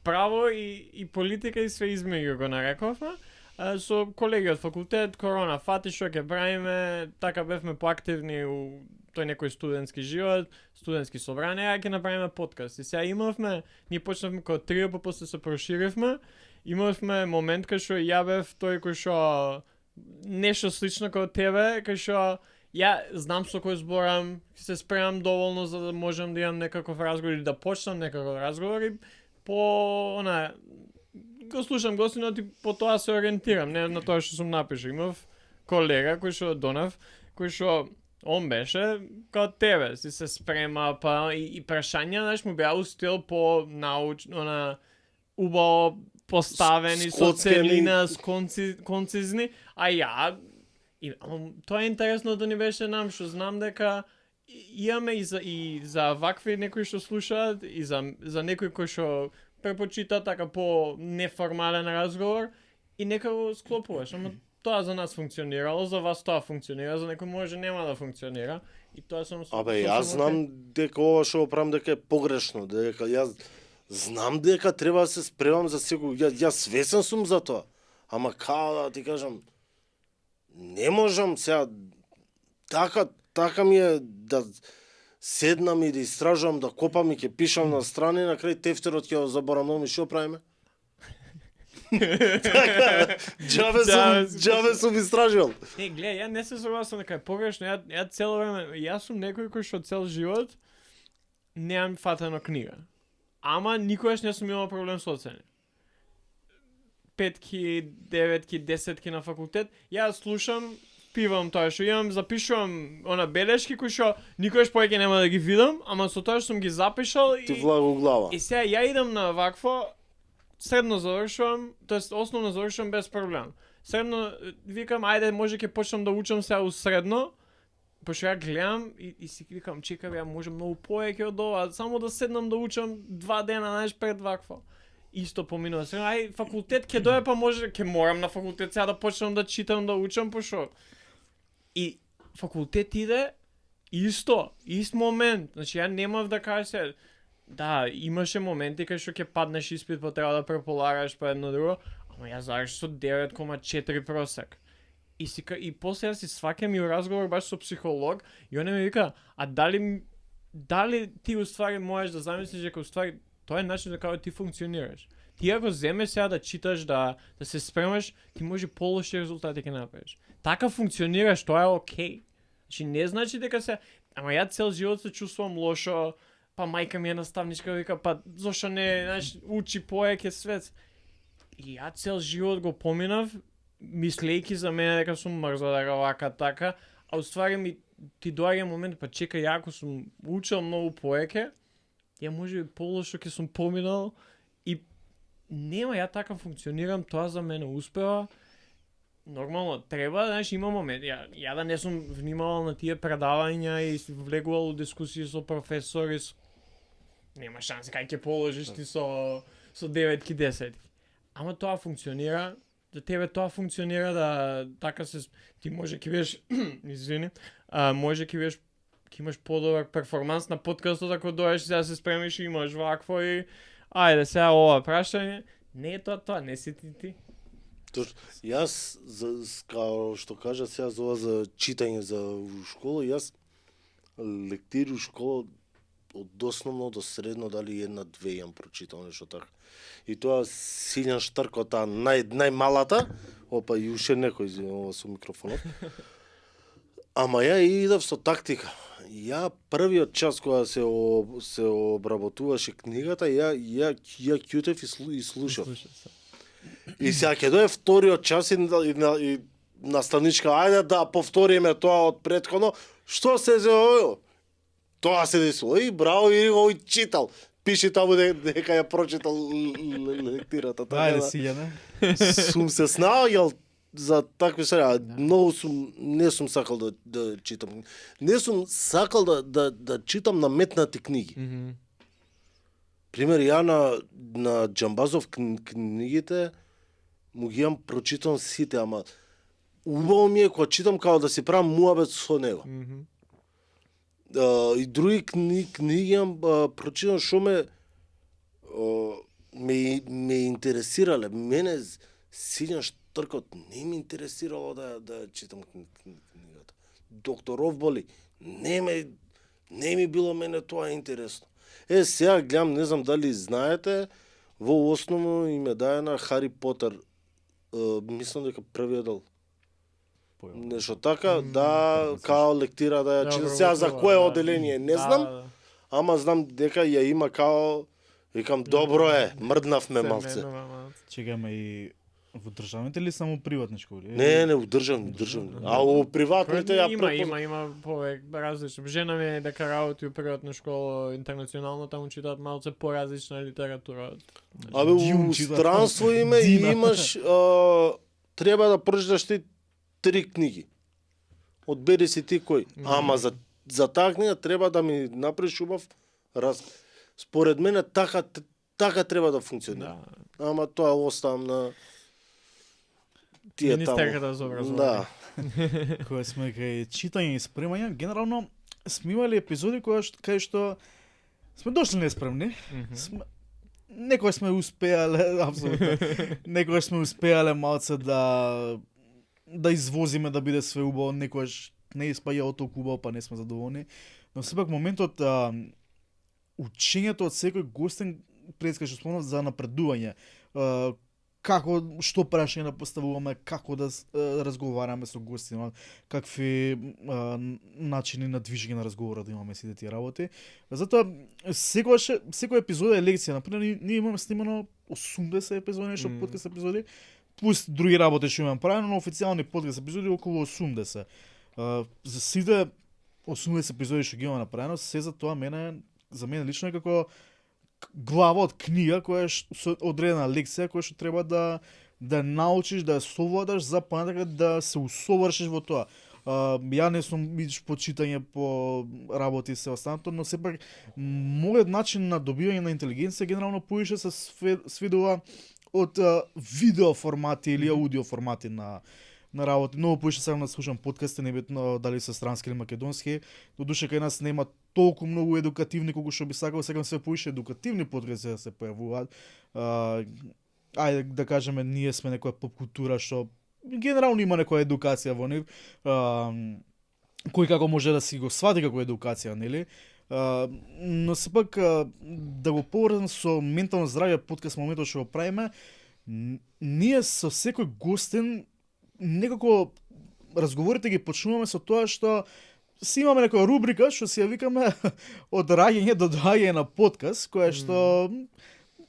право и политика и све измеѓу го нарековме. Со колеги од факултет, корона фати што ќе правиме, така бевме поактивни у тој некој студентски живот, студентски собрание, ќе направиме подкаст. И сега ние почнавме како трио, па после се проширивме. Имавме момент кај што ја бев тој кој што нешто слично како тебе, кај што ја знам со кој зборам, се спремам доволно за да можам да имам некаков разговор или да почнам некаков разговор и го слушам гостинот и по тоа се ориентирам, не на тоа што сум напишал. Имав колега кој што донав, кој што он беше као тебе, си се спрема, па и прашања, знаеш, му беа устил по научно, убаво поставени, со целина, концизни, а ја, тоа е интересно да ни беше нам, што знам дека имаме и за вакви некои што слушаат, и за некои кои што препочита така по неформален разговор и нека го склопуваш, ама тоа за нас функционирало, за вас тоа функционира, за некој може нема да функционира и тоа сум Јас знам дека ова што го правам дека е погрешно, дека јас знам дека треба да се спремам за секој, јас свесен сум за тоа. Ама да ти кажам, не можам сега така ми е да седнам и да истражувам, да копам и ќе пишам на страни, на крај тефтерот ќе го заборавам и што правиме? Така, џабе сум истражувал. Гледај, ја не се согласувам дека е погрешно, ја цело време, јас сум некој кој што цел живот немам фатено книга. Ама никогаш не сум имал проблем со оцени. 5-ки, 9-ки, 10-ки на факултет, ја слушам, пивам тоа што имам, запишувам белешки кои што никогаш повеќе нема да ги видам, ама со тоа што сум ги запишал Ти влага у глава. И сега ја идам на вакво, средно завршувам, тоест основно завршувам без проблем. Средно викам ајде може ќе почнам да учам сега у средно, пошто ја гледам и си викам чекам ја може многу повеќе од ова, само да седнам да учам 2 дена знаеш пред вакво. Исто поминува се, ај факултет ќе дое па може ќе морам на факултет сега да почнам да читам, да учам пошто. И факултет иде ист момент. Значи ја немав да кажа се да, имаше моменти кај што ќе паднеш испит па треба да преполагаш па едно друго, ама ја завршив со 9,4 просек. И после ја си сваќам и разговор баш со психолог и он ми вика, а дали ти уствари можеш да замислиш дека уствари тоа е начин за како ти функционираш. Ти ако земеш сега да читаш, да се спремаш, ти може полоши резултати ќе направиш. Така функционираш, тоа е окей. Значи не значи дека ама ја цел живот се чувствувам лошо, па мајка ми е наставничка, вика, па зошто не, знаеш, учи повеќе свет. И ја цел живот го поминав, мислејќи за мене дека сум мрзо дека вака така, а уствари ти доаѓа момент, па чекај, ја ако сум учел многу повеќе, ја може би полошо ќе сум поминал и нема, ја така функционирам, тоа за мене успева. Нормално, треба, знаеш, има момент, ја да не сум внимавал на тие предавања и влегувал у дискусии со професори, нема шанси кај ќе положиш ти со 9-ки, 10-ки. Ама тоа функционира, за тебе тоа функционира да така ти може ќе бидеш, извини, може ќе бидеш, ќе имаш подобар перформанс на подкастот ако доеш сега се спремиш и имаш вакво и ајде сега ова прашање, не е тоа, не си ти. Јас, као што кажа сега за ова за читање за школа, јас лектири у школа од основно до средно дали 1-2 јам прочитал нешто така. И тоа Силјан Штарко, таа најмалата, опа и уште некој ова со микрофонот. Ама ја идав со тактика. Ја првиот час кога се обработуваше книгата, ја ќутев и слушав. И сега ќе дое вториот час и наставничка, ајде да повториме тоа од претходно, што се зеојо? Тоа се десило и браво и го читал. Пиши таму дека ја прочитал лектирата. Ајде Силјане. Сум се снаоѓал за такви ствари, многу не сум сакал да читам. Не сум сакал да читам наметнати книги. Пример, ја на Џамбазов книгите му ги имам прочитан сите, ама убаво ми е кога читам као да си правам муабет со него. И други книги имам прочитан што ме интересирале. Мене Силјан Штаркот не ме интересирало да читам книгата. Доктор Овболи не ми било мене тоа интересно. Сега гледам, не знам дали знаете, во основно им е даена Хари Потер. Мислам дека првиот дел. Нешто така, као лектира да ја чита. Сега за кое оделение не знам, ама знам дека ја има као, викам, добро е, мрднавме малце. Чекаме и во државните или само приватни школи? Не, у државни. А у приватните ја Има повеќе различно. Жена ми е дека работи у приватна школа интернационална, таму читаат малце поразлична литература. Абе, у странство имаш, треба да прочиташ ти 3 книги. Одбери си ти кој. Ама за таа книга треба да ми направиш убав раз. Според мене така така треба да функционира. Да. Ама тоа оставам на тие таму. Министерката за образование. Да. Кога сме кај читање и спремање, генерално сме имали епизоди кај што сме дошли неспремни. Некој сме успеале, апсолутно. Некој сме успеале малце да извозиме да биде све убаво, некојаш не испаѓа толку убаво, па не сме задоволни. Но сепак моментот учењето од секој гостин пред што спомнав за напредување. Како, што прашање да поставуваме, како да разговараме со гостима, какви начини на движење на разговора да имаме сите тие работи. Затоа секој епизода е лекција. Например, ние имаме снимано 80 епизоди, нешто подкаст епизоди, плюс други работи што имаме правено, но официјални подкаст епизоди околу 80. За сите 80 епизоди што ги имаме направено, се за тоа за мене лично е како глава од книга која со одредена лекција која што треба да научиш, да ја совладаш за понатака да се усовршиш во тоа. Ја не сум по читање, по работи и се останато, но сепак мојот начин на добивање на интелигенција генерално поише се сведува од видео формати или аудио формати на работи. Многу поише сакам да слушам подкасти, небитно дали се странски или македонски. Додуше кај нас нема толку многу едукативни колку што би сакал, сакам се поише едукативни подкасти да се појавуваат. Ајде да кажеме, ние сме некоја поп култура што генерално има некоја едукација во нив. Кој како може да си го свати како едукација, нели? Но сепак да го поврзам со ментално здравје подкаст моментот што го правиме, ние со секој гостин некако разговорите ги почнуваме со тоа што си имаме некоја рубрика што си ја викаме од раѓање до доаѓање на подкаст, која што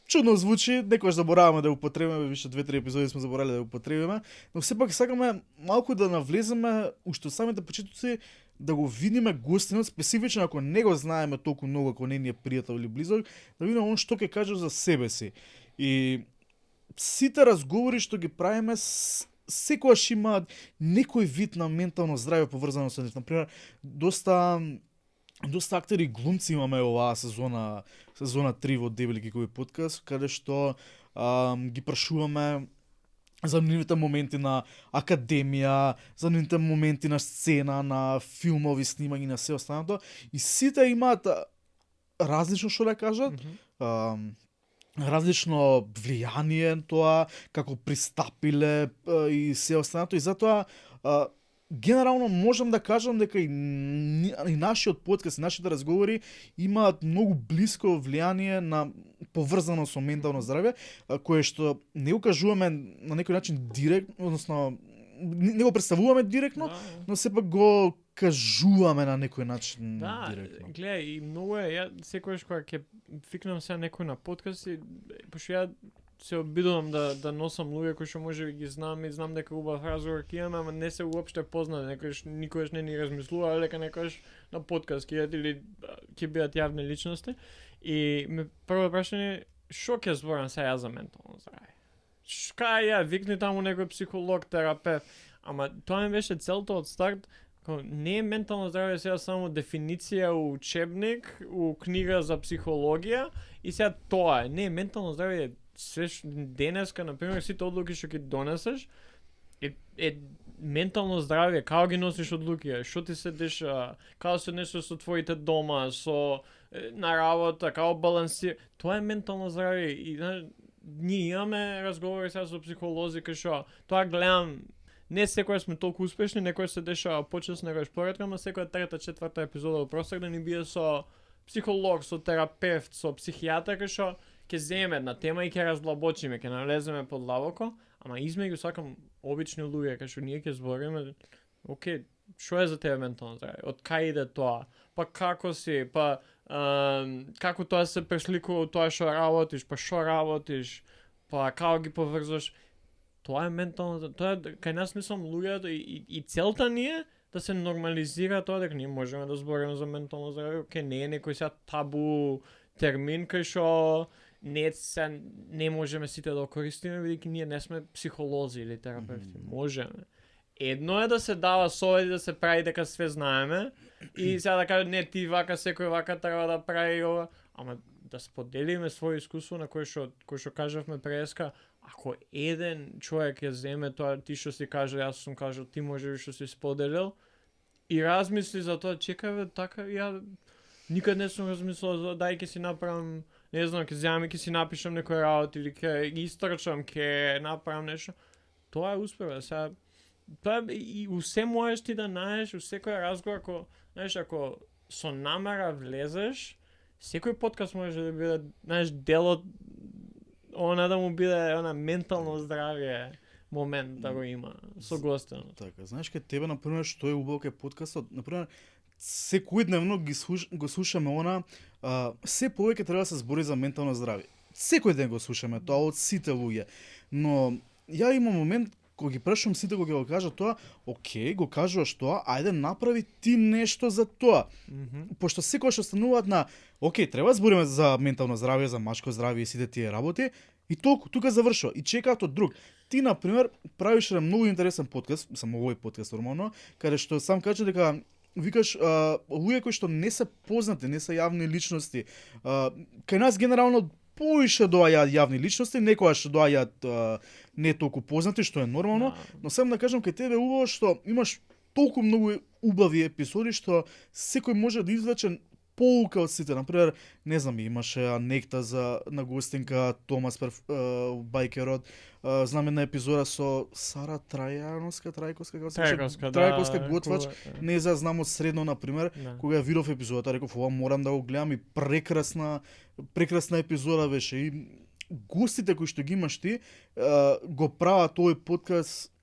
чудно звучи, некогаш забораваме да го употребиме, више 2-3 епизоди сме заборали да го употребиме, но сепак сакаме малку да навлеземе уште самите почетоци, да го видиме гостинот специфично ако не го знаеме толку многу, ако не ни е пријател или близок, да видиме он што ќе каже за себе си. И сите разговори што ги правиме секогаш има некој вид на ментално здравје поврзано со нив. Например, доста актери и глумци имаме оваа сезона 3 во Дебели Гикови подкаст, каде што ги прашуваме за нивните моменти на академија, за нивните моменти на сцена, на филмови снимања и на се останато. И сите имаат различно што да кажат, различно влијание тоа, како пристапиле и се останато. И затоа генерално можам да кажам дека и нашиот подкаст, и нашите разговори имаат многу блиско влијание на поврзано со ментално здравје, кое што не го кажуваме на некој начин директно, односно не го представуваме директно, но сепак го кажуваме на некој начин директно. Да, гледај, и многу е, ја секогаш кога ќе фикнам сега некој на подкаст, пошто ја се обидувам да носам луѓе кои што можеби ги знам и знам дека убав разговор ќе имаме, ама не се уопште познати, никогаш не ни размислувале дека некогаш на подкаст ќе бидат или ќе бидат јавни личности. И прво прашање, што ќе зборам сега за ментално здравје? Кај ја викни таму некој психолог, терапевт, ама тоа ми беше целта од старт. Не е ментално здравје сега само дефиниција у учебник, у книга за психологија и сега тоа е. Не е ментално здравје се денеска, например, сите одлуки што ги донесеш е ментално здравје, како ги носиш одлуки, што ти се деша, како се однесуваш со твоите дома, со на работа, како балансир. Тоа е ментално здравје и ние имаме разговори сега со психолози кај што тоа гледам. Не секој сме толку успешни, некој се дешава почесно, некој поретка, ама секоја трета, четврта епизода од просак да ни биде со психолог, со терапевт, со психијатар, кај што ќе земеме една тема и ќе раздлабочиме, ќе налеземе подлабоко, ама измеѓу сакам обични луѓе кај што ние ќе збориме, окей, што е за тебе ментално здравје? Од кај иде тоа? Па како си? Па како тоа се пресликува од тоа што работиш? Па што работиш? Па како ги поврзуваш? Тоа е ментално, тоа е кај нас мислам луѓето и целта ни е да се нормализира тоа дека ние можеме да збориме за ментално здравје, окей, не е некој сега табу термин кај што не можеме сите да го користиме, бидејќи ние не сме психолози или терапевти. Можеме. Едно е да се дава совети, да се прави дека све знаеме и сега да кажат не ти вака, секој вака треба да прави ова, ама да споделиме своје искуство на кој што кажавме преска, ако еден човек ја земе тоа ти што си кажа, јас сум кажал, ти може би што си споделил и размисли за тоа, чекај така ја никад не сум размислил за дај ќе си направам, не знам, ќе земам и ќе си напишам некој работа или ќе ги истрчам, ќе направам нешто. Тоа е успех, сега тоа и усе можеш ти да најдеш, у секој разговор, ако со намера влезеш, секој подкаст може да биде, знаеш, дел од да му биде ментално здравие момент да го има со гостенот. Така, знаеш кај тебе например што е убаво кај подкастот, например секојдневно го слушаме се повеќе треба да се збори за ментално здравје. Секој ден го слушаме тоа од сите луѓе. Но ја имам момент кога ги прашувам сите кога го кажа тоа, окей, го кажуваш тоа, ајде направи ти нешто за тоа. Пошто секој што стануваат на, окей, треба да збориме за ментално здравје, за машко здравје и сите тие работи, и толку, тука завршува. И чекаат од друг. Ти, например, правиш многу интересен подкаст, само овој подкаст нормално, каде што сам кажа дека викаш луѓе кои што не се познати, не се јавни личности. Кај нас генерално поише доаѓаат јавни личности, некогаш доаѓаат не толку познати, што е нормално, но сам да кажам кај тебе убаво што имаш толку многу убави епизоди што секој може да извлече поука од сите. Например, не знам, имаше анекта на гостинка Томас Байкерот, знам една епизода со Сара Трајковска готвач, не знам од средно, например, кога ја видов епизодата, реков, ова морам да го гледам, и прекрасна епизода беше, и гостите кои што ги имаш ти го прават овој подкаст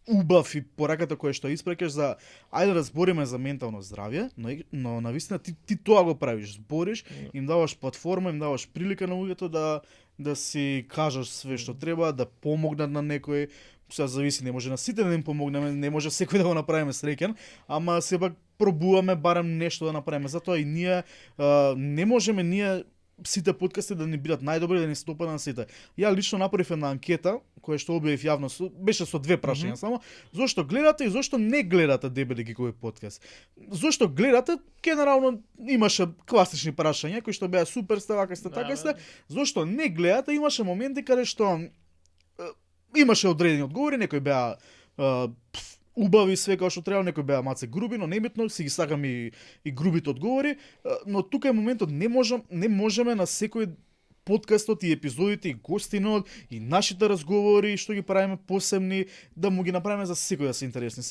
убав, и пораката која што испрекаш за ајде да збориме за ментално здравје, но навистина ти тоа го правиш, збориш, им даваш платформа, им даваш прилика на луѓето да си кажаш све што треба, да помогнат на некој. Сега зависи, не може на сите да им помогнеме, не може секој да го направиме среќен, ама сепак пробуваме барем нешто да направиме. Затоа и ние не можеме сите подкасти да ни бидат најдобри, да ни се допадат на сите. Ја лично направив една анкета, која што објавив јавно, беше со 2 прашања само, зошто гледате и зошто не гледате Дебели гикови подкаст. Зошто гледате, генерално имаше класични прашања кои што беа супер сте, вака сте, така сте. Зошто не гледате, имаше моменти каде што имаше одредени одговори, некои беа убави све како што треба, некои беа маце груби, но небитно, си ги сакам и грубите одговори, но тука е моментот, не можеме на секој подкастот и епизодите и гостинот и нашите разговори што ги правиме посебни да му ги направиме за секој да се интересни.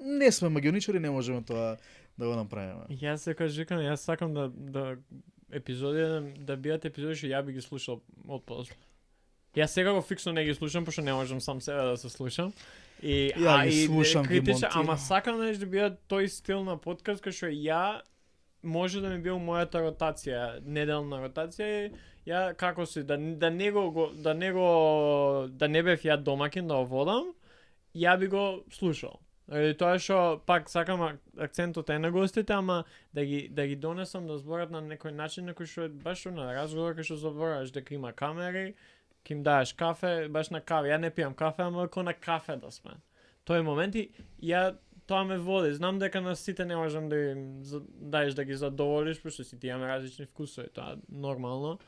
Не сме магионичари, не можеме тоа да го направиме. Јас сакам да епизоди да бидат епизоди што ја би ги слушал од после. Јас сега го фиксно не ги слушам, пошто не можам сам себе да се слушам. Ја ги слушам, ги монтирам. Ама сакам да бидат тој стил на подкаст кај што ја може да ми биде мојата ротација, неделна ротација. Ја како си да не бев ја домакин да водам, ја би го слушал. Тоа што пак сакам акцентот е на гостите, ама да ги донесам да зборат на некој начин на кој што е баш на разговор кај што зборуваш дека има камери, ќе им даеш кафе, баш на кафе. Ја не пијам кафе, ама како на кафе да сме. Тој моменти тоа ме води. Знам дека на сите не можам да им даеш да ги задоволиш, пошто сите имаме различни вкусови, тоа е нормално.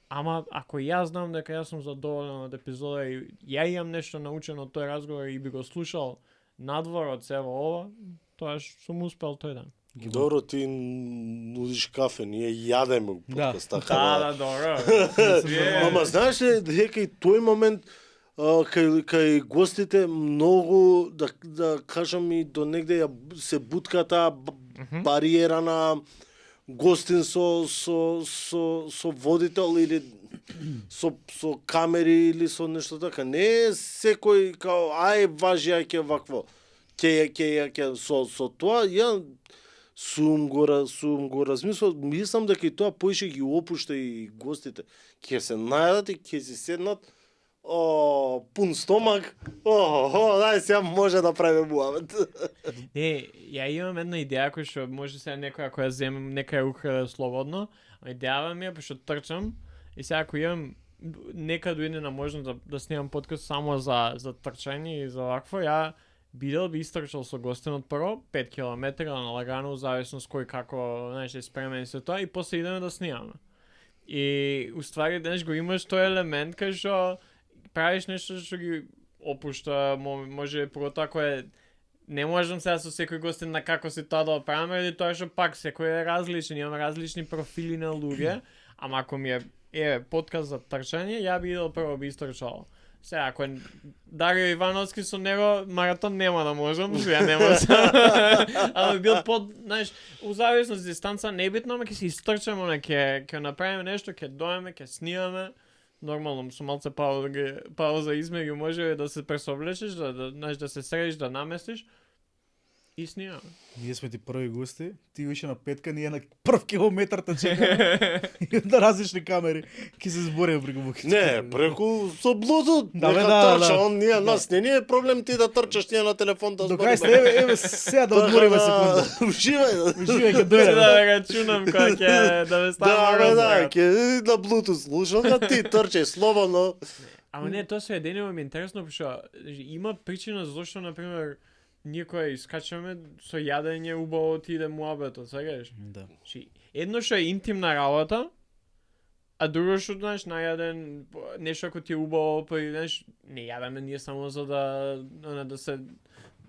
Ама ако јас знам дека јас сум задоволен од епизода и ја имам нешто научено од тој разговор и би го слушал надвор од сево ова, тоа сум успел тој ден. Добро, ти нудиш кафе, ние јадеме подкаст, така. Да, добро. Ама знаеш ли дека и тој момент кај гостите многу да кажам и до негде се бутка таа бариера на гостин со водител или со камери или со нешто така. Не секој као важи ќе вакво. Ќе со тоа ја сум го размислил, мислам дека и тоа поише ги опушта и гостите. Ќе се најдат и ќе си седнат пун стомак. Дај сега може да правиме муавет. Не, ја имам една идеја која што може сега некоја која земем, нека ја украде слободно, а идејава ми е пошто трчам и сега ако имам нека дојде на можност да снимам подкаст само за трчање и за вакво, ја би истрчал со гостинот прво 5 км на лагано, зависност кој како, знаеш, е спремен и се тоа, и после идеме да снимаме. И уствари го имаш тој елемент кај што правиш нешто што ги опушта, може поготоа кој не можам сега со секој гостин на како си тоа да правиме, или тоа што пак секој е различен, имаме различни профили на луѓе, ама ако ми е подкаст за трчање, ја би идел прво би истрчал. Сега, ако е Дарио Ивановски со него, маратон нема да можам, ја не можам. Ама бил знаеш, у зависност дистанца небитно, ама ќе се истрчаме, ќе направиме нешто, ќе доеме, ќе снимаме. Нормално, со малце пауза измеѓу може да се пресоблечеш, да се средиш, да наместиш и снимаме. Ние сме ти први гости, ти више на петка, ние на прв километар те чекаме. На различни камери. Ки се збориме преку буките. Не, преку со Bluetooth. Да, нека да, трча, да. он ние нас не е проблем ти да трчаш ние на телефон да До збориме. кај сте, еве сега да одмориме секунда. Уживај. Уживај ќе Да дојде. рачунам кога ќе да ме Да, ставам да, ќе на Bluetooth слушалка ти трчај слободно. Ама не, тоа се денево ми е интересно, пошто има причина зашто, например, ние која искачаме со јадење убаво ти иде муабетот, сеќаш? Да. Едно што е интимна работа, а друго што, знаеш, најаден, нешто ако ти е убаво, па знаеш, не јадеме ние само за да се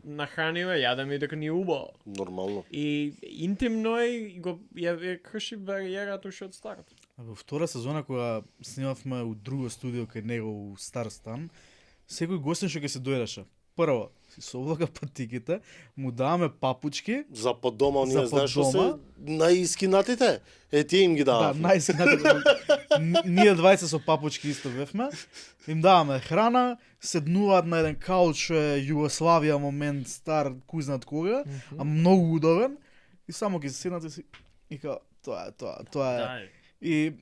нахраниме, јадеме и дека ни е убаво. Нормално. И интимно е, и го ја крши бариерата уште од старт. Во втора сезона кога снимавме у друго студио кај него у Стар стан, секој гостин што ќе се дојдеше. Прво, си совлага патиките, му даваме папучки. За под дома, За ние знаеш што под се дома. најискинатите. Тие им ги Да, давав. ние 20 со папучки исто бевме. Им даваме храна, седнуваат на еден кауч што е Југославија момент стар, кој знат кога, а многу удобен. И само ќе се седнат и си и као тоа е.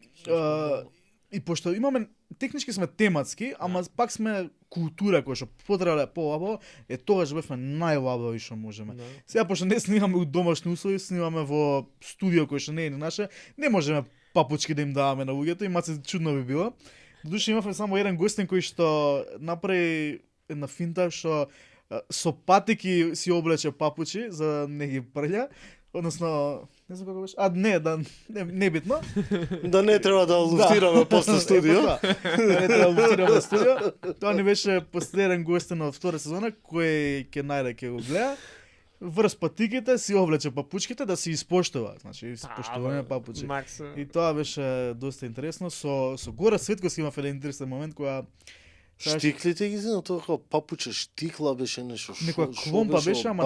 И пошто имаме технички сме тематски, ама пак сме култура која што потребна е полабо, тогаш бевме најлабави што можеме. Да. Сега пошто не снимаме у домашни услови, снимаме во студио кој што не е ни наше, не можеме папучки да им даваме на луѓето и маце чудно би било. Додуше имавме само еден гостин кој што направи една финта што со патики си облече папучи за да не ги прља, односно не знам како беше. Не битно. Да не треба да луфтираме после студио. Не треба да луфтираме студио. Тоа ни беше последен гостин од втора сезона кој ќе најде ќе го гледа. Врз патиките си облече папучките да се испоштува, значи испоштување на папучи. И тоа беше доста интересно со Гора Светковски имав еден интересен момент кога Штиклите ги знам, тоа како папуче штикла беше нешто. Некоја кломпа беше, ама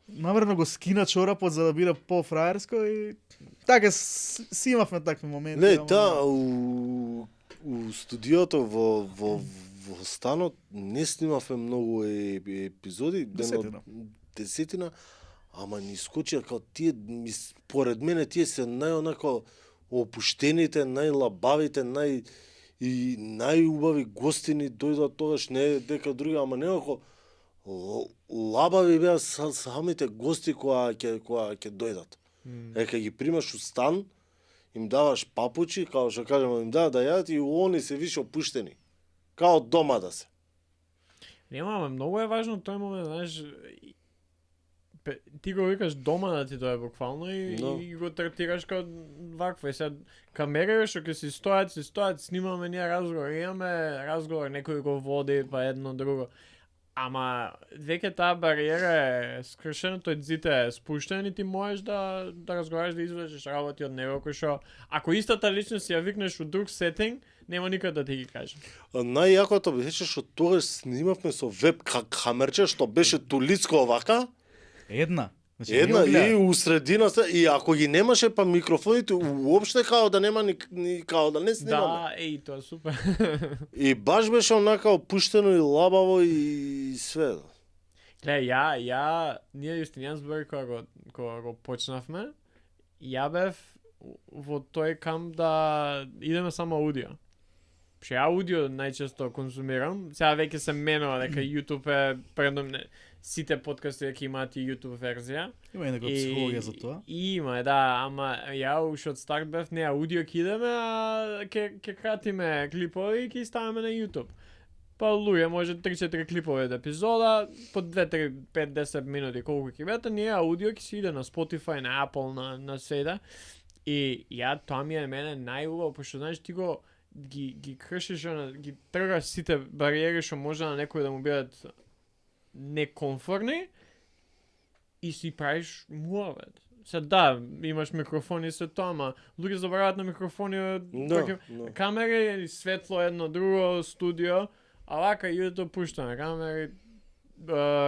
намерно го скина чорапот за да биде по-фраерско и така си имавме такви моменти. Не, у студиото во станот не снимавме многу епизоди, десетина, ама ни скочија како тие, поред мене тие се најонако опуштените, најлабавите, и најубави гостини дојдат тогаш, не дека други, ама некако лабави беа самите гости која ќе дојдат. Ека ги примаш у стан, им даваш папучи, као што кажеме, им да јадат и они се више опуштени. Као дома да се. Нема, ама многу е важно тој момент, знаеш, ти го викаш дома да ти тоа е буквално и го третираш како вакво. И сега камерите што ќе си стојат, снимаме ние разговор, имаме разговор, некој го води, па едно друго. Ама веќе таа бариера е скршена, тој дзите е спуштен и ти можеш да разговараш, да извлечеш работи од него, кој што ако истата личност ја викнеш у друг сетинг, нема никад да ти ги каже. Најјакото беше што тогаш снимавме со веб камерче што беше тулицко овака. Една И у средината, и ако ги немаше па микрофоните, уопште као да нема ни као да не снимаме. Да, тоа супер. И баш беше онака опуштено и лабаво и све. Ние Јустинијан збори кога го почнавме, ја бев во тој камп да идеме само аудио. Што ја аудио најчесто конзумирам, сега веќе се менува дека YouTube е предомне. Сите подкасти ќе имаат и YouTube верзија. Има и некоја психологија за тоа. Има, да, ама ја уште од старт бев не аудио ќе идеме, а ќе кратиме клипови и ќе ставиме на YouTube. Па луѓе може 3-4 клипови од епизода, по 2-3-5-10 минути колку ќе бидат, ние аудио ќе си иде на Spotify, на Apple, на Seda. И тоа ми е мене најубаво, пошто знаеш ти го ги кршиш, ги тргаш сите бариери што може на некој да му бидат некомфортни и си правиш муавет. Да, имаш микрофони и се тоа, ама луѓе забораваат на микрофони, камери или светло едно друго студио, а вака YouTube пуштаме камери,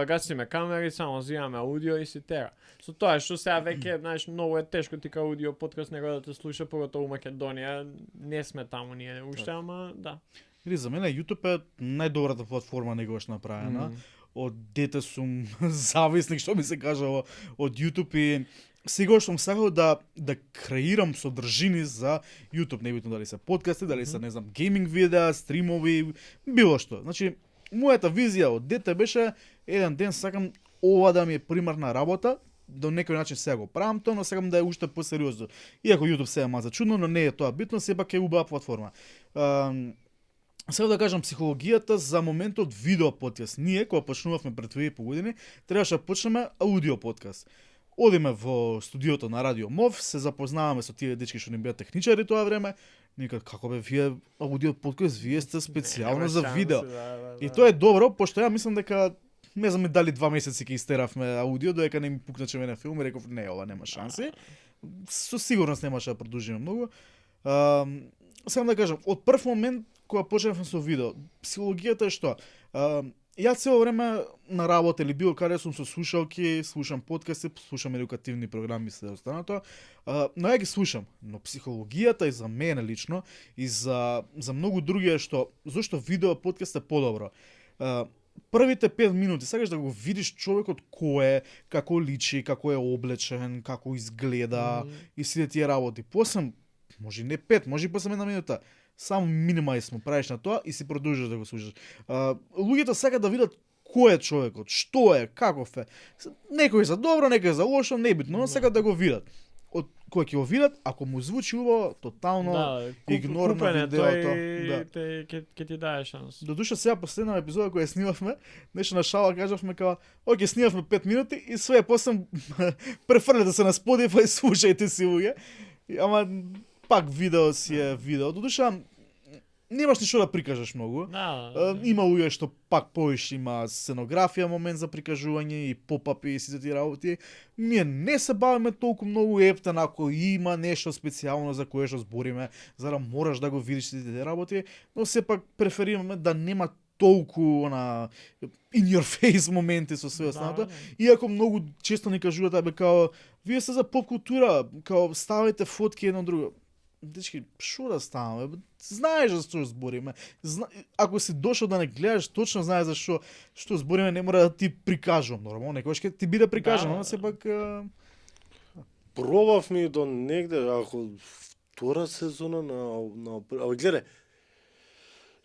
гасиме камери, само зимаме аудио и си тера. Со тоа што сега веќе, знаеш, многу е тешко ти као аудио подкаст него да те слуша, поготово у Македонија, не сме таму ние уште, ама да. Или за мене YouTube е најдобрата платформа негогаш направена. Од дете сум зависник, што ми се кажало, од YouTube и сега сум сакал да креирам содржини за YouTube, небитно дали се подкасти, дали се, не знам, гейминг видеа, стримови, било што. Значи, мојата визија од дете беше еден ден сакам ова да ми е примарна работа, до некој начин сега го правам тоа, но сакам да е уште посериозно. Иако YouTube се е маза чудно, но не е тоа битно, сепак е убава платформа. Сега да кажам, психологијата за моментот видео подкаст. Ние, кога почнувавме пред 2,5 години, требаше да почнеме аудио подкаст. Одиме во студиото на Радио МОВ, се запознаваме со тие дечки што ни беа техничари тоа време. Никак, како бе, вие аудио подкаст, вие сте специјално за видео. И тоа е добро, пошто ја мислам дека не знам дали 2 месеци ќе истеравме аудио, додека не ми пукначе мене филм и реков не, ова нема шанси. Со сигурност немаше да продолжиме многу. Само да кажам, од прв момент кога почнавме со видео, психологијата е што? Ја цело време на работа или било каде сум со слушалки, слушам подкасти, слушам едукативни програми и се останато, но ја ги слушам. Но психологијата и за мене лично и за многу други е што зошто видео подкаст е подобро. Првите 5 минути сакаш да го видиш човекот кој е, како личи, како е облечен, како изгледа и сите тие работи. После може не 5, може и после една минута. Само минимајс му правиш на тоа и си продолжиш да го слушаш. Луѓето сакаат да видат кој е човекот, што е, каков е. Некој за добро, некој за лошо, небитно, но сакаат да го видат. Од кој ќе го видат, ако му звучи убаво, тотално игнор на видеото. Ќе ти даде шанс. Додуша сега последна епизода која снимавме, нешто на шала кажавме као, оке, снимавме 5 минути и све после префрлете се на Spotify и слушајте си луѓе. Ама пак видео си е видео. Додуша немаш ништо да прикажеш многу. Има луѓе што пак повеќе има сценографија, момент за прикажување и попапи и сите тие работи. Ние не се бавиме толку многу ептен ако има нешто специјално за кое што збориме, за да мораш да го видиш сите тие работи, но сепак преферираме да нема толку in your face моменти со све останато. Иако многу често ни кажуваат абе као вие сте за поп култура, као ставите фотки едно друго. Дечки, шо да ставаме? Знаеш за што збориме. Ако си дошол да не гледаш, точно знаеш за што збориме, не мора да ти прикажувам. Нормално, некој ќе ти биде прикажано, но сепак пробавме до негде, ако втора сезона на гледај.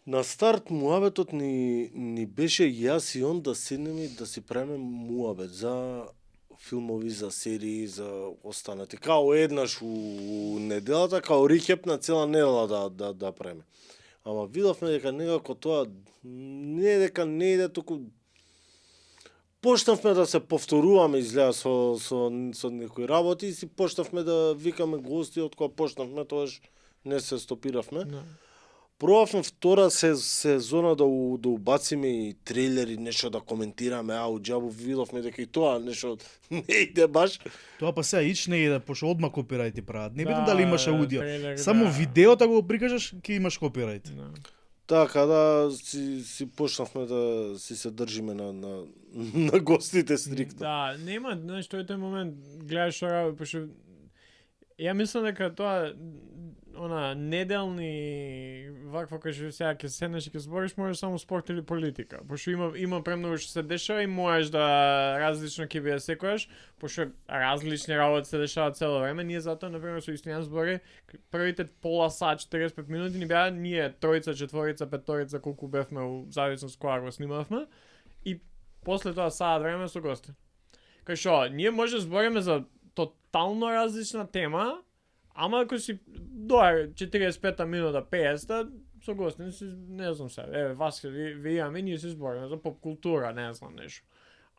На старт муабетот ни беше јас и он да седнеме и да си правиме муабет за филмови, за серии, за останати. Као еднаш у неделата, као рикеп на цела недела да правиме. Ама видовме дека некако тоа не дека не иде, току почнавме да се повторуваме изгледа со некои работи и си почнавме да викаме гости, од кога почнавме, тоаш не се стопиравме. Пробавме втора сезона да убациме и трейлери, нешто да коментираме, џабу видовме дека и тоа нешто не иде баш. Тоа па сега ич не иде, пошто одма копирајти прават. Не битно дали имаш аудио. Само видеото го прикажеш, ќе имаш копирајт. Така да си почнавме да си се држиме на гостите стриктно. Да, нема, знаеш, тој момент гледаш што пошто ја мислам дека тоа неделни вакво кажи сега ќе седнеш и ќе збориш, можеш само спорт или политика. Пошто има премногу што се дешава и можеш да различно ќе биде секојаш, пошто различни работи се дешаваат цело време. Ние затоа на пример со Истијан збори првите пола сат 45 минути ни беа ние тројца, четворица, петорица колку бевме у зависност кога го снимавме и после тоа саат време со гости. Кај што ние може збориме за тотално различна тема. Ама ако си дое 45 минута, 50 со гости, не знам се, вас ви имаме, ние си збориме за поп култура, не знам нешто.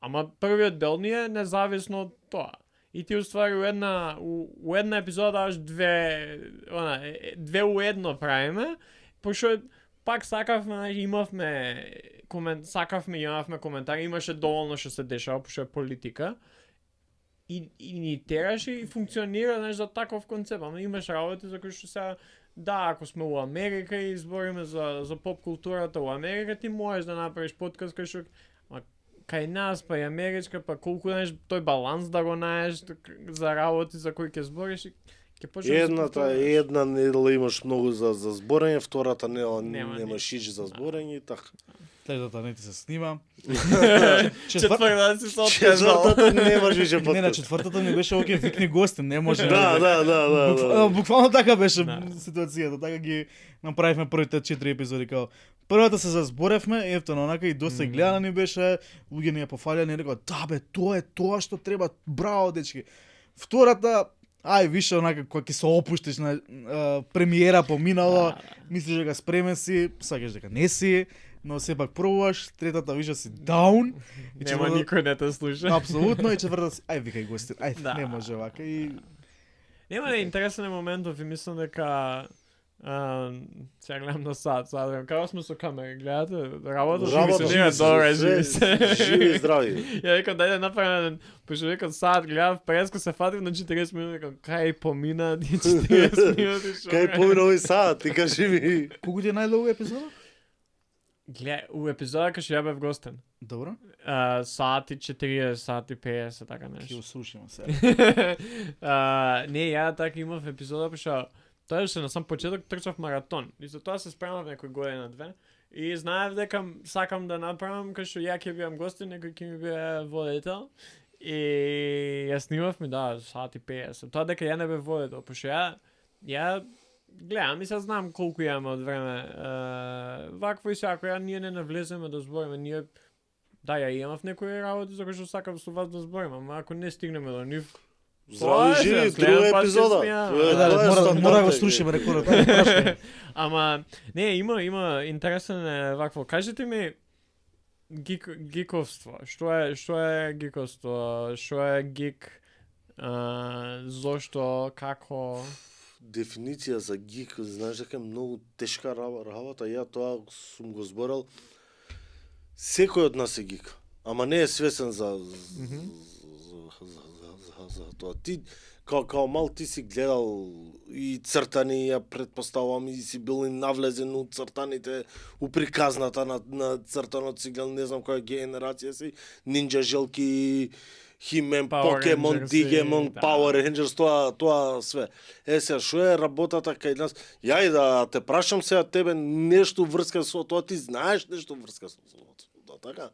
Ама првиот дел ни е независно од тоа. и ти уствари у една епизода даваш две у едно правиме, пошто пак сакавме, имавме коментари, имаше доволно што се дешава, пошто е политика. И ни тераше и функционира за таков концепт. Ама имаш работи за кои што сега, да, ако сме у Америка и збориме за поп културата у Америка, ти можеш да направиш подкаст кај што кај нас, па и америчка, па колку тој баланс да го наеш за работи за кои ќе збориш и ќе почнеш. Една недела имаш многу за зборење, втората недела немаш иш за зборење и така. Третата не ти се снима. Четвртата си се откажал. Четвртата немаш више подкаст. Не, на четвртата ми беше окей, викни гости, не може. Да. Буквално така беше ситуацијата, така ги направивме првите 4 епизоди као. Првата се зазборевме, ефтено онака и доста гледана ни беше, луѓе ни ја пофалија, ни рекоа, да бе, тоа е тоа што треба, браво дечки. Втората, више онака кога ќе се опуштиш на премиера поминало, мислиш дека спремен си, сакаш дека не си, но сепак пробуваш, третата више си даун. Нема никој не те слуша. Апсолутно, и четвртата си, викај гости, не може вака и... Нема интересен е моментов и мислам дека сега гледам на сад, како сме со камери, гледате, работа функционира добро, живи и здрави. Ја викам, дајде направим, пошто викам сад, гледав, преско се фатив на 40 минути, викам, кај помина 40 минути, шо? Кај помина овој сад, ти кажи ми. Колку ти е најдолго епизода? Гледа, у епизода кај што ја бев гостен. Добро. Сати 40, сати 50, така нешто. Ќе услушаме се. Не, ја така имав епизода, пошто тоа беше на сам почеток трчав маратон. И за тоа се спремав некој година-две. И знаев дека сакам да направам кај што ја ќе бидам гостин, некој ќе ми биде водител. И ја снимавме, сати 50. Тоа дека ја не бев водител, пошто ја гледам и се знам колку имаме од време. Вакво и сако, ние не навлеземе да збориме, ние ја имав некои работи за кои што сакам со вас да збориме, ама ако не стигнеме до нив, здрави живи, друга епизода. Мора го слушаме рекордот. Ама не, има интересен вакво. Кажете ми гиковство. Што е гиковство? Што е гик? Зошто, како? Дефиниција за гик, знаеш дека е многу тешка работа, ја тоа сум го зборал. Секој од нас е гик, ама не е свесен за тоа. Ти као мал ти си гледал и цртани, ја претпоставувам, и си бил и навлезен у цртаните, у приказната на цртанот си гледал, не знам која генерација си, Нинџа Желки, Химен, Покемон, Дигемон, Power Rangers, тоа све. Сега, шо е работата кај нас? Ја и да те прашам сега тебе нешто врска со тоа, ти знаеш нешто врска со тоа, така?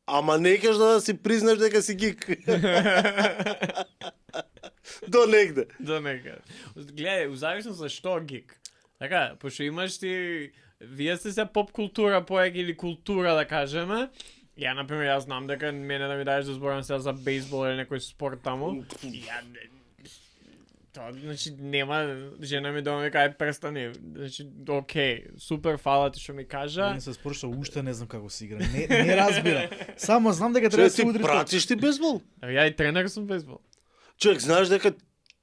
Ама не кеш да си признаш дека си гик. До негде. Гледај, зависно за што гик. Така, пошто имаш ти, вие сте се поп култура поек или култура да кажеме. Ја, например, јас знам дека мене да ми даеш да зборам сега за бейсбол или некој спорт таму. Тоа, значи, нема, жена ми дома вика, престани. Значи, окей, супер, фала ти што ми кажа. Не се спориш, уште не знам како се игра. Не разбирам. Само знам дека треба да се удри. Ти пратиш ти бейсбол? Ја и тренер сум бейсбол. Човек, знаеш дека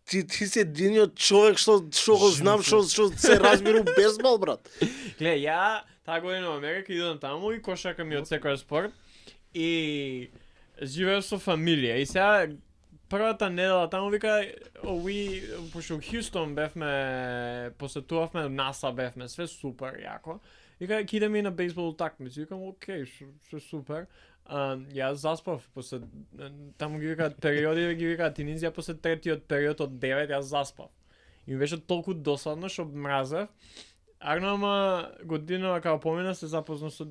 ти си единиот човек што го знам, што се разбира у бейсбол, брат. Гледа, ја таа година во Америка идам таму и кошака ми од секој спорт и живеев со фамилија. И сега првата недела таму вика, пошто Хјустон бевме, посетувавме, НАСА бевме, све супер јако. Вика, ќе идеме и на бейсбол утакмици. Викам, окей, што супер. Јас заспав после таму ги викаат периоди, ги викаат тинизија, после третиот период од 9 јас заспав. И ми беше толку досадно што мразев. Арнама година као помина се запознав со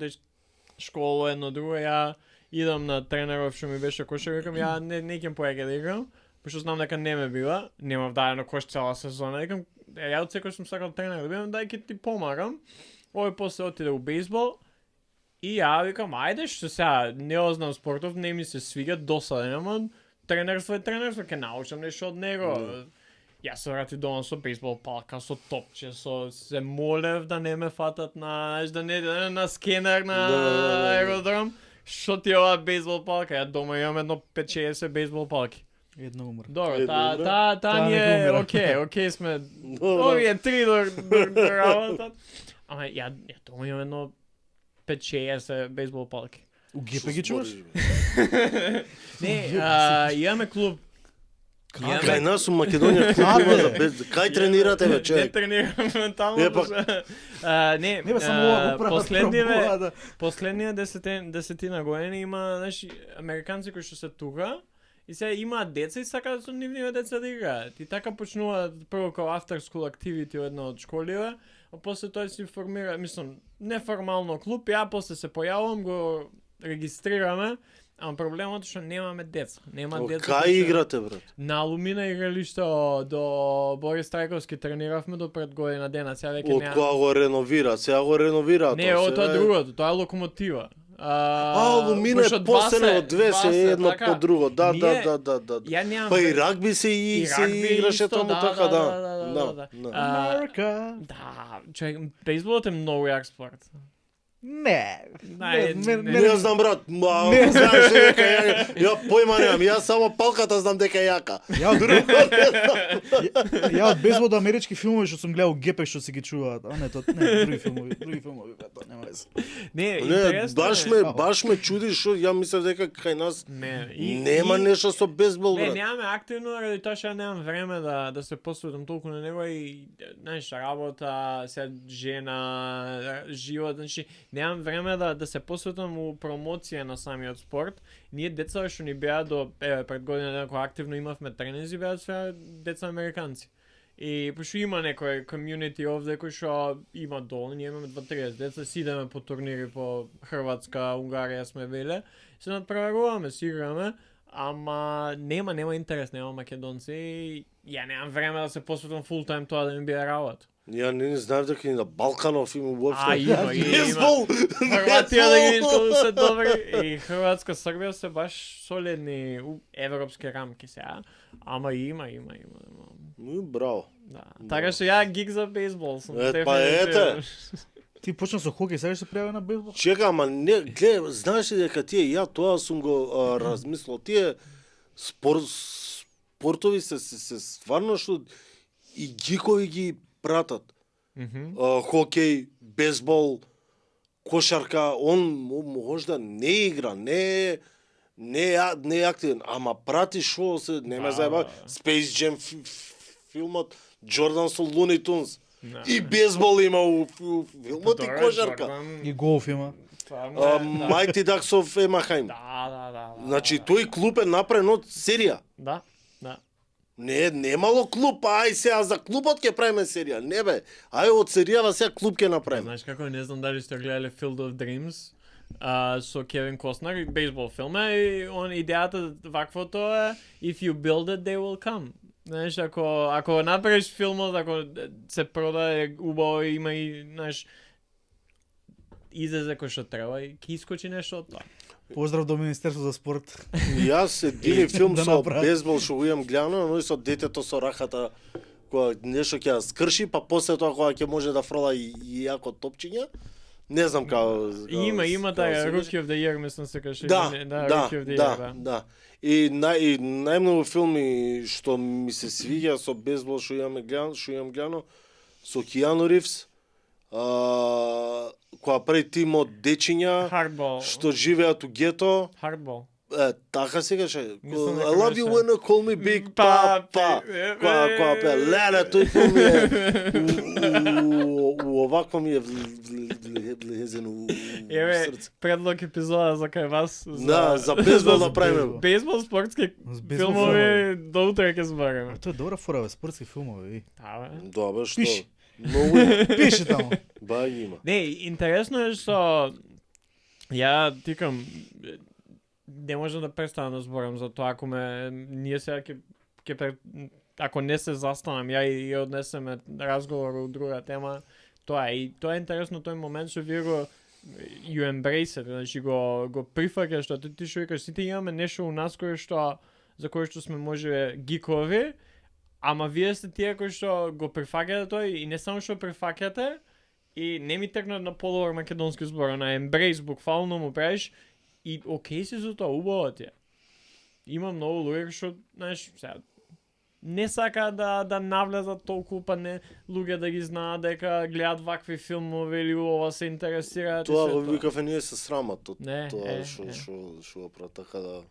школа едно друго, ја идам на тренеров што ми беше кошер, викам ја не ќе поеќе да играм, пошто знам дека не ме била, немав дадено кош цела сезона, викам ја од секој сум сакал тренер да бидам, дај ќе ти помагам. Овој после отиде у бейсбол и ја викам ајде што сега не ознам спортов, не ми се свига, досаден, ама тренерство, ќе научам нешто од него. Јас се вратив дома со бейсбол палка, со топче, се молев да не ме фатат на скенер на аеродром. Што ти е ова бейсбол палка? Ја дома имам едно 5-60 бейсбол палки. Едно умре. Добро, Добро. таа Таа ни не е умира. окей сме. Добро. Овие три до работа. Ама ја тоа имам едно 5-6 бейсбол палки. У ГП ги чуваш? Не, имаме клуб. Кај нас у Македонија клуб има за без... Кај тренирате бе, Не човек? тренирам ментално. Е, па- Не, Не бе, само ова го прават пробува, последниве десетина години има, знаеш, американци кои што се тука и се имаат деца и сакаат со нивниве деца да играат. И така почнуваат прво како after school activity во една од школиве, а после тоа се формира, мислам, неформално клуб, ја после се појавувам, го регистрираме, ама проблемот е што немаме деца. Нема деца. Кај кои што- играте, брат? На Алумина игралиште до Борис Трајковски трениравме до пред година дена, сега веќе Од кога го реновира? Сега го реновира. Не, тоа е другото, тоа е Локомотива. Алумина е пошто посебно од две се едно така, по друго. Да. Ја немам Па и рагби се и се рагби играше исто, таму така, да. да. Америка. Да, човек, бейсболот е многу јак спорт. Не. Не знам, брат, не знаеш дека ја појма немам, јас само палката знам дека е јака. Ја дури ја од бейсбол до амерички филмови што сум гледал ГП што се ги чуваат, а не тоа не други филмови, брат, тоа нема везе. Не, Не, интересно е. баш ме чуди што ја мислев дека кај нас Не, нема нешто со бейсбол, Не, брат. немаме активно, ради тоа што ја немам време да се посветам толку на него и, знаеш, работа, се жена, живот, значи, немам време да се посветам у промоција на самиот спорт. Ние деца што ни беа до пред година кога активно имавме тренинзи, беа све деца американци. И пошто има некој комјунити овде кој што има долу, ние имаме 20-30 деца, си идеме по турнири по Хрватска, Унгарија сме биле, се надпреваруваме, си играме, ама нема интерес, нема македонци и ја немам време да се посветам фул тајм тоа да ми биде работа. Ја не знаев дека и на Балканов има уопште. Има. Бейсбол! Хрватија да ги видиш се добри и Хрватска, Србија се баш солидни европски рамки сега, ама има. Браво. Да. Така што ја гик за бейсбол сум. Па ете. Ти почна со хокеј, сега ќе се пријави на бейсбол? Чека, ама не, гледа, знаеш ли дека тие, ја тоа сум го размислил, тие спортови се стварно што и гикови ги пратат. Хокеј, бейсбол, кошарка, он можда не игра, не е активен, ама прати шо се, не ме заеба, Space Jam филмот, Джордан со Луни Тунс. И бейсбол има у филмот и кошарка. И голф има. Mighty Ducks of Anaheim. Да. Значи тој клуб е направен од серија. Да. Не, немало клуб, ај сега за клубот ќе правиме серија. Не бе, ај од серијава сега клуб ќе направиме. Знаеш како, не знам дали сте гледале Field of Dreams со Кевин Костнер, бейсбол филм и он идејата ваквото е if you build it they will come. Знаеш, ако направиш филмот, ако се продае убаво, има и, знаеш, излезе кој што треба и ќе искочи нешто од тоа. Поздрав до Министерство за спорт. Јас едини филм Да со направи. бейсбол што го имам гледано, но и со детето со раката кога нешто ќе ја скрши, па после тоа кога ќе може да фрла и јако топчиња. Не знам Има таа Rookie of the Year, мислам се каже. Да, Rookie of the Year, да. И најмногу филми што ми се свиѓа со бейсбол што имам гледано со Киану Ривз, кога прави тим од дечиња Hardball. што живеат у гето. Hardball. Така се каже. Мислам I дека love you беше. when you call me Big Papi. Papa. Кога пе, леле, тој филм е у овакво ми е влезен у Еве, срце. предлог епизода за кај вас. Да, за бейсбол да правиме. бейсбол. Бейсбол спортски С бейсбол филмови до утре ќе збориме. Тоа е добра фора, бе, спортски филмови. Да, бе. Добро, што? Пиши. Многу е. Пиши таму. Ба има. Не, интересно е што ја тикам не можам да престанам да зборам за тоа ако ние сега ако не се застанам ја и однесеме разговор у друга тема, тоа е. И тоа е интересно тој момент што вие го you embrace it, значи го прифаќаш што ти што викаш, сите имаме нешто у нас за кое што сме може гикови, ама вие сте тие кои што го прифаќате тој и не само што прифаќате, и не ми текна на подобар македонски збор, на embrace буквално му правиш и окей си за тоа, убаво ти е. има многу луѓе што, знаеш, сега не сака да навлезат толку, па не луѓе да ги знаат дека гледат вакви филмови или ова се интересираат. Тоа го викаве ние се срамат од Не, тоа е, што го прават, така да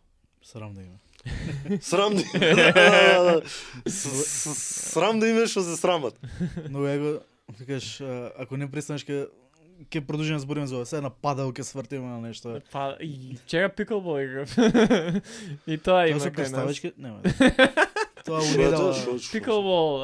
Срам да има. срам да има. Срам да има што се срамат. Но его викаш ако не престанеш ќе продолжиме да збориме за ова. Сега на падал ќе свртиме на нешто. Па и вчера пиклбол играв. И тоа Тоа има се кај нас. представачки, нема. Тоа Што е унедава. тоа? Пиклбол,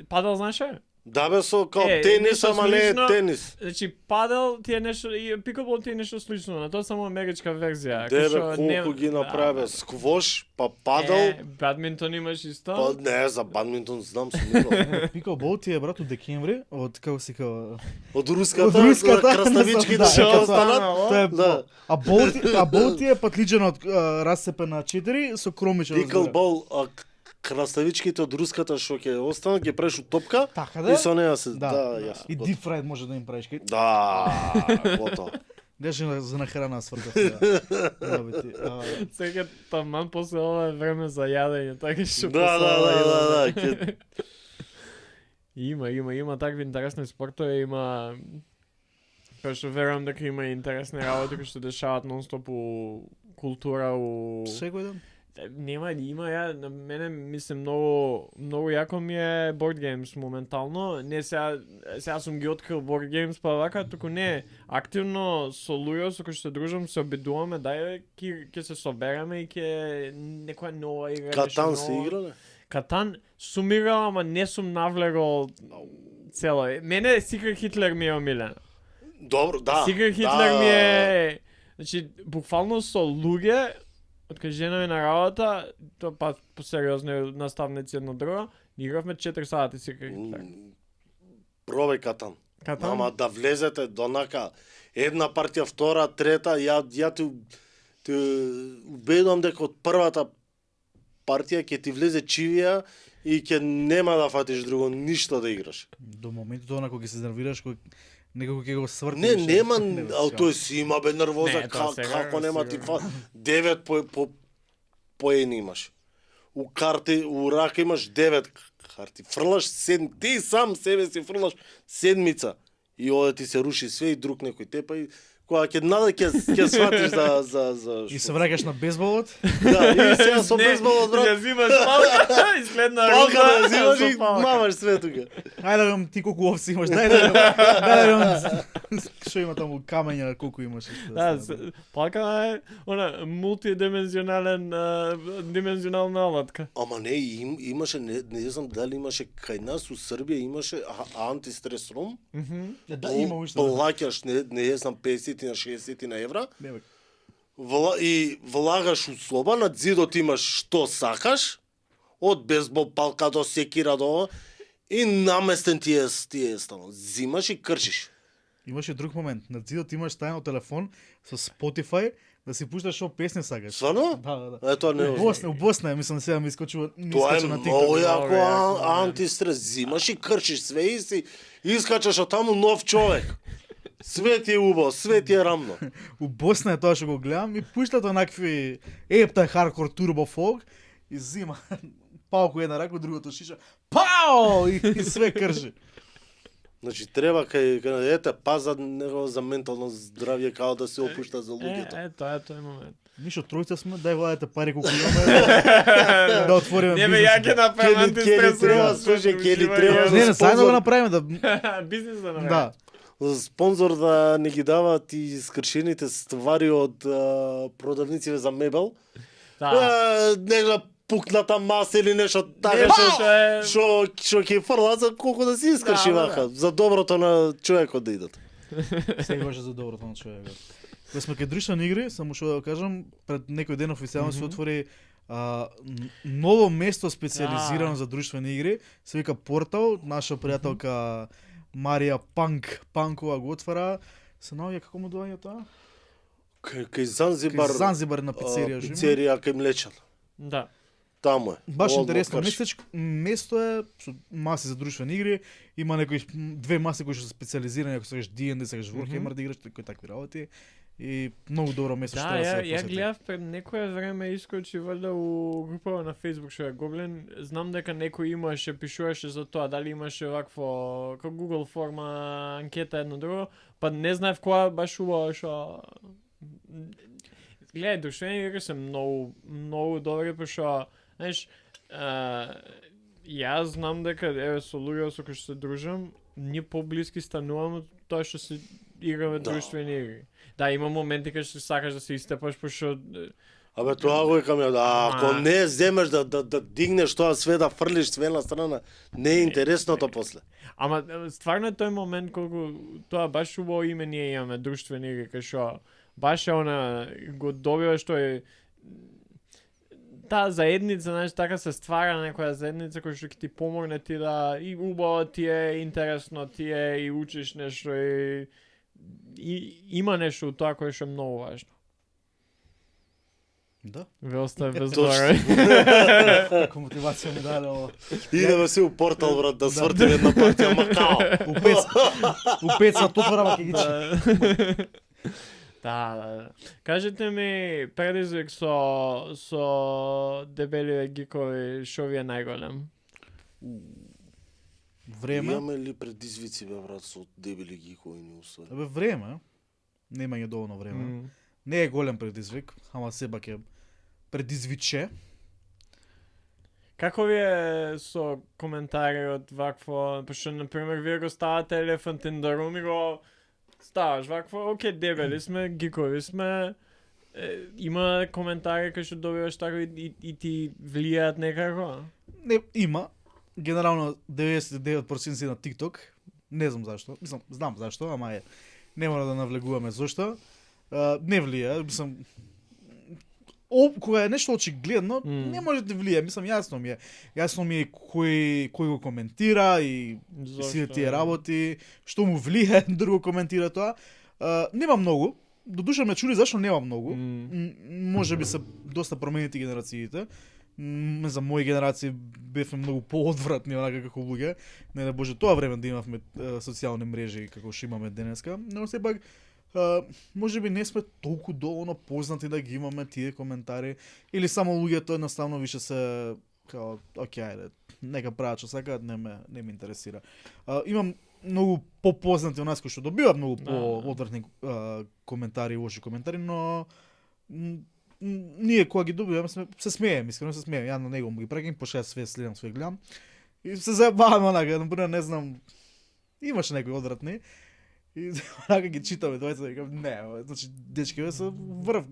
падал знаеш ли? Да бе, со као тенис, нешто ама не е слично. тенис. Значи падал ти е нешто и пиклбол ти е нешто слично, на тоа само америчка верзија. Дебе, колку ги направи, сквош, па падал, бадминтон имаш исто. па не, за бадминтон знам сум играл. Пикалбол ти е брат од декември, од како се кава. Од руската, Од руската, краставички да, да што тоа- останат. Тоа е Да. А бол ти е патлиџен од расцепен на 4 со кромичен. Пиклбол, краставичките од руската што ќе останат, ги правиш у топка Така да? и со неа се, Да. да, јас. И deep fried може да им правиш. Да, готово. Деше за нахрана сврка сега. Да бе ти. Сега таман после ова е време за јадење, така што Да, после ова да, има. ќе- Има такви интересни спортови, има кој што верувам дека има и интересни работи кои што дешаваат нонстоп у култура, у Секој ден. Нема, има ја, на мене мислам многу јако ми е board games моментално. Не сега сум ги открил board games па вака, туку не, активно со луѓе со кои што се дружам, се обидуваме дај ќе се собереме и ќе некоја нова игра. Катан нешто се ново. играле? Катан сум играл, ама не сум навлегол цело. Мене Secret Hitler ми е омилен. Добро, да. Secret Hitler ми е, значи буквално со луѓе од кај жена ми на работа, тоа па посериозни наставници едно друго, игравме 4 сати Secret Hitler. Пробај Катан. Катан? Ама да влезете до нака една партија, втора, трета, ја ти убедувам дека од првата партија ќе ти влезе чивија и ќе нема да фатиш друго ништо да играш. До моментот онако ќе се нервираш кој некако ќе го свртиш. Не, нема, Не, бе, а сега. тој си има бе нервоза, Не, тоа сега, како нема ти сигурно. 9 поени имаш. У карти, у рака имаш 9 карти. Фрлаш ти сам себе си фрлаш седмица и оде ти се руши све и друг некој тепа и кога ќе сватиш за И се враќаш на бейсболот. Да, и сега со Не, бейсболот брат. Не взимаш палка и следна Палка да рунда взимаш со и палка. мамаш све тука. Ајде да видам ти колку овци имаш. Дај да видам што има таму камења колку имаш. Да, палка е она мултидимензионален димензионална алатка. Ама не, имаше, не знам дали имаше кај нас у Србија имаше антистрес рум. Да, има уште. Плаќаш, не знам, 50 на 60 на евра. Не, бе. И влагаш у соба, на зидот имаш што сакаш, од бейсбол палка до секира до ова, и наместен ти е станал. Зимаш и кршиш. Имаше друг момент. На зидот имаш тајно телефон со Spotify да си пушташ што песни сакаш. Стварно? Да. Ето не. У Босна, е, мислам сега ми искочува, Тоа е на многу TikTok. јако јако, антистрес. Зимаш и кршиш све и си искачаш од таму нов човек. Све ти е убаво, све ти е рамно. У Босна е тоа што го гледам и пуштат онакви епта хардкор турбо фолк и зима палку една рака, другото шиша. Пау! И све крши. Значи треба кај ете паза него за ментално здравје као да се опушта за луѓето. Тоа е тој момент. Ништо тројца сме, дај владете пари колку имаме да отвориме Не бе, бизнес. ја ќе направам Ќе антистрес. ни треба, слушај, ќе ни треба Не, не, заедно спонзор. го направиме да Бизнес да направам. да. Спонзор да не ги дават и скршените ствари од продавниците за мебел. Да. Нешто пукната маса или нешто Не, така што ќе фрлат за колку да си искрши Да, да, вака, за доброто на човекот да идат. Сега беше за доброто на човекот. Кога сме кај друштвени игри, само што да кажам, пред некој ден официјално се отвори ново место специализирано за друштвени игри, се вика Портал, наша пријателка Марија Панкова го отвара. Се наоѓа како му доаѓа тоа? Кај Занзибар, Кај Занзибар на пицерија живе. пицерија кај Млечан. Да. Таму е. Баш Одма интересно крши. место е со маси за друштвени игри, има некои две маси кои што се специализирани, ако сакаш D&D, сакаш Warhammer да играш, кои такви работи. и многу добро место што Да, да се ја посети. гледав пред некое време искочи валјда у групава на Facebook што е Гоблин. Знам дека некој имаше, пишуваше за тоа, дали имаше вакво како Google форма, анкета едно друго, па не знаев која баш убава што гледај, друштвени игри се многу добри, пошто знаеш, јас знам дека еве со луѓе со кои што се дружам, ние поблиски стануваме од тоа што се играме друштвени игри. Да, има моменти кога што сакаш да се истепаш, пошто Абе тоа го викам ја, ако не земеш да дигнеш тоа све да фрлиш све на страна, не е интересното после. Ама стварно е тој момент колку тоа баш убаво име ние имаме друштвени игри, кај што баш е она го добива што е таа заедница, знаеш, така се ствара некоја заедница која што ќе ти помогне ти да и убаво ти е, интересно ти е и учиш нешто и има нешто у тоа кое што е многу важно. Да. Ве остави без Точно. зборови. Како мотивација ми даде ово. Идеме се у портал, брат, да свртим една партија Макао. У 5 сат отворама ќе ги чи. Да. Кажете ми предизвик со дебели гикови, што ви е најголем? Време. Имаме ли предизвици, бе, брат, со дебели гикови ни уствари? Абе време. Немање доволно време. Не е голем предизвик, ама сепак е предизвиче. Како ви е со коментари од вакво, пошто на пример вие го ставате Elephant in the Room и го ставаш вакво, окей, дебели сме, гикови сме, има коментари кои што добиваш така и ти влијаат некако? Не, има. Генерално 99% си на TikTok. Не знам зашто. Мислам, знам зашто, ама не мора да навлегуваме зашто. Не влија, мислам, кога е нешто очигледно, не може да влие. Мислам, јасно ми е кој го коментира и сите тие работи, што му влие друго коментира тоа. Нема многу. Додуша ме чуди зашто нема многу. Може би се доста променети генерациите. За мои генерации бевме многу поодвратни онака како луѓе. Не да боже тоа време да имавме социјални мрежи како што имаме денеска, но сепак може би не сме толку доволно познати да ги имаме тие коментари или само луѓето едноставно више се као окей, ајде, нека прават што сакаат, не ме интересира. Имам многу попознати од нас кои што добиваат многу поодвратни коментари, лоши коментари, но ние кога ги добиваме се смееме, искрено се смееме. Ја на него му ги прекинг, пошто јас све следам, све гледам. И се заебаваме онака, например, не знам, имаше некои одвратни. И онака ги читаме двајца и викам, не, значи дечкиве се врв.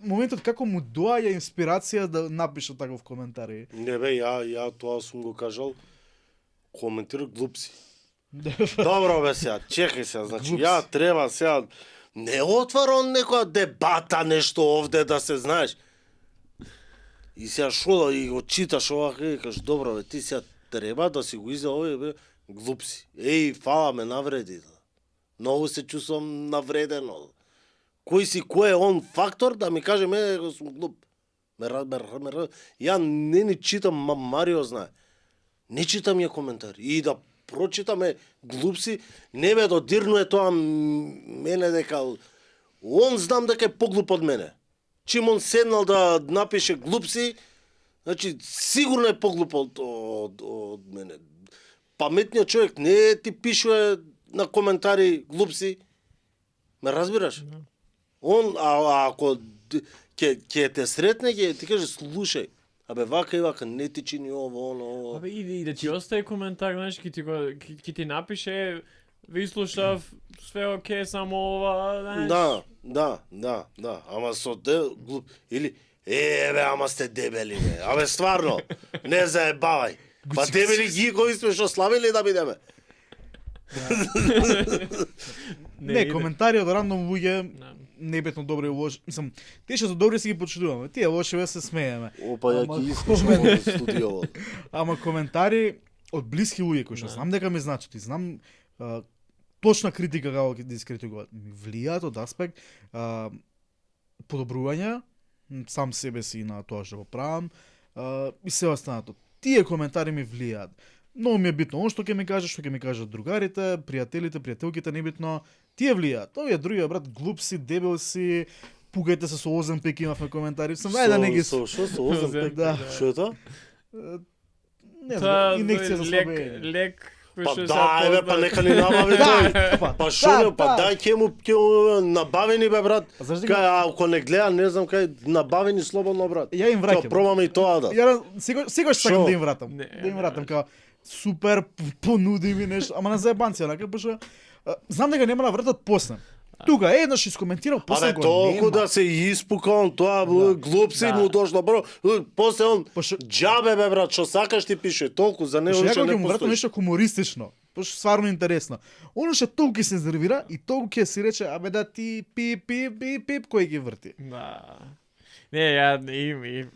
Моментот како му доаѓа инспирација да напише таков коментари. Не бе, ја тоа сум го кажал, коментира глупси. Добро бе сега, чекај сега, значи ја треба сега не отварам некоја дебата нешто овде да се знаеш. И сега шо да и го читаш овака и кажеш, добро бе, ти сега треба да си го изде овие бе глупси. Еј, фала ме навреди. Многу се чувствам навредено. Кој е он фактор да ми каже мене дека сум глуп. Ја не читам, Марио знае. Не читам ја коментари. И да прочитаме глупси, не ме додирнуе тоа мене дека он знам дека е поглуп од мене. Чим он седнал да напише глупси, значи сигурно е поглуп од мене. Паметниот човек не ти пишува на коментари глупси. Ме разбираш? Он ако ќе те сретне, ќе ти каже слушај, абе вака и вака не ти чини ово, оно. Абе и да ти остави коментар, знаеш, ќе ти напише ви слушав, све окей, само ова, знаеш. Да, ама со глуп или бе, ама сте дебели бе. Абе стварно, не заебавај. Па дебели ги кои сме што славили да бидеме. Не, коментари од рандом луѓе небитно добри и лоши. Мислам, тие што се добри си ги почитуваме, тие лоши се смееме. Опа, ја ги искушам во студио. Ама коментари од блиски луѓе кои што знам дека ми значат и знам точна критика како ќе дискритикуваат. Ми влијаат од аспект подобрување сам себе си на тоа што го правам и се останато. Тие коментари ми влијаат. Многу ми е битно, он што ќе ми кажат другарите, пријателите, пријателките, небитно, Тие влијаат. Овие други брат, глуп си, дебел си, пугајте се со Оземпик, имавме коментари. Сам ајде да не ги Шо со Оземпик? Да. Шо е тоа? Не знам, инекција за слабење. Лек, Па да, еве, па нека ни набави тој. Па шо не, па дај ќе му набавени бе брат. Кај ако не гледа, не знам кај набавени слободно брат. Ја им враќам. Ќе пробаме и тоа да. Ја секогаш сакам Шо? да им вратам. Да им вратам као супер понуди ми нешто, ама на заебанци онака, пошто знам дека нема да вратат после. Тука еднаш искоментирал, после Абе го толку нема. да се испука он тоа глупси Да. му дошло бро. После он Пошто џабе бе брат, што сакаш ти пише, толку за него Пошто ја што кога не ќе му вратам постои. нешто хумористично, пошто стварно интересно. Оно што толку ќе се нервира и толку ќе си рече, абе да ти пип кој ги врти. Да. Не, ја и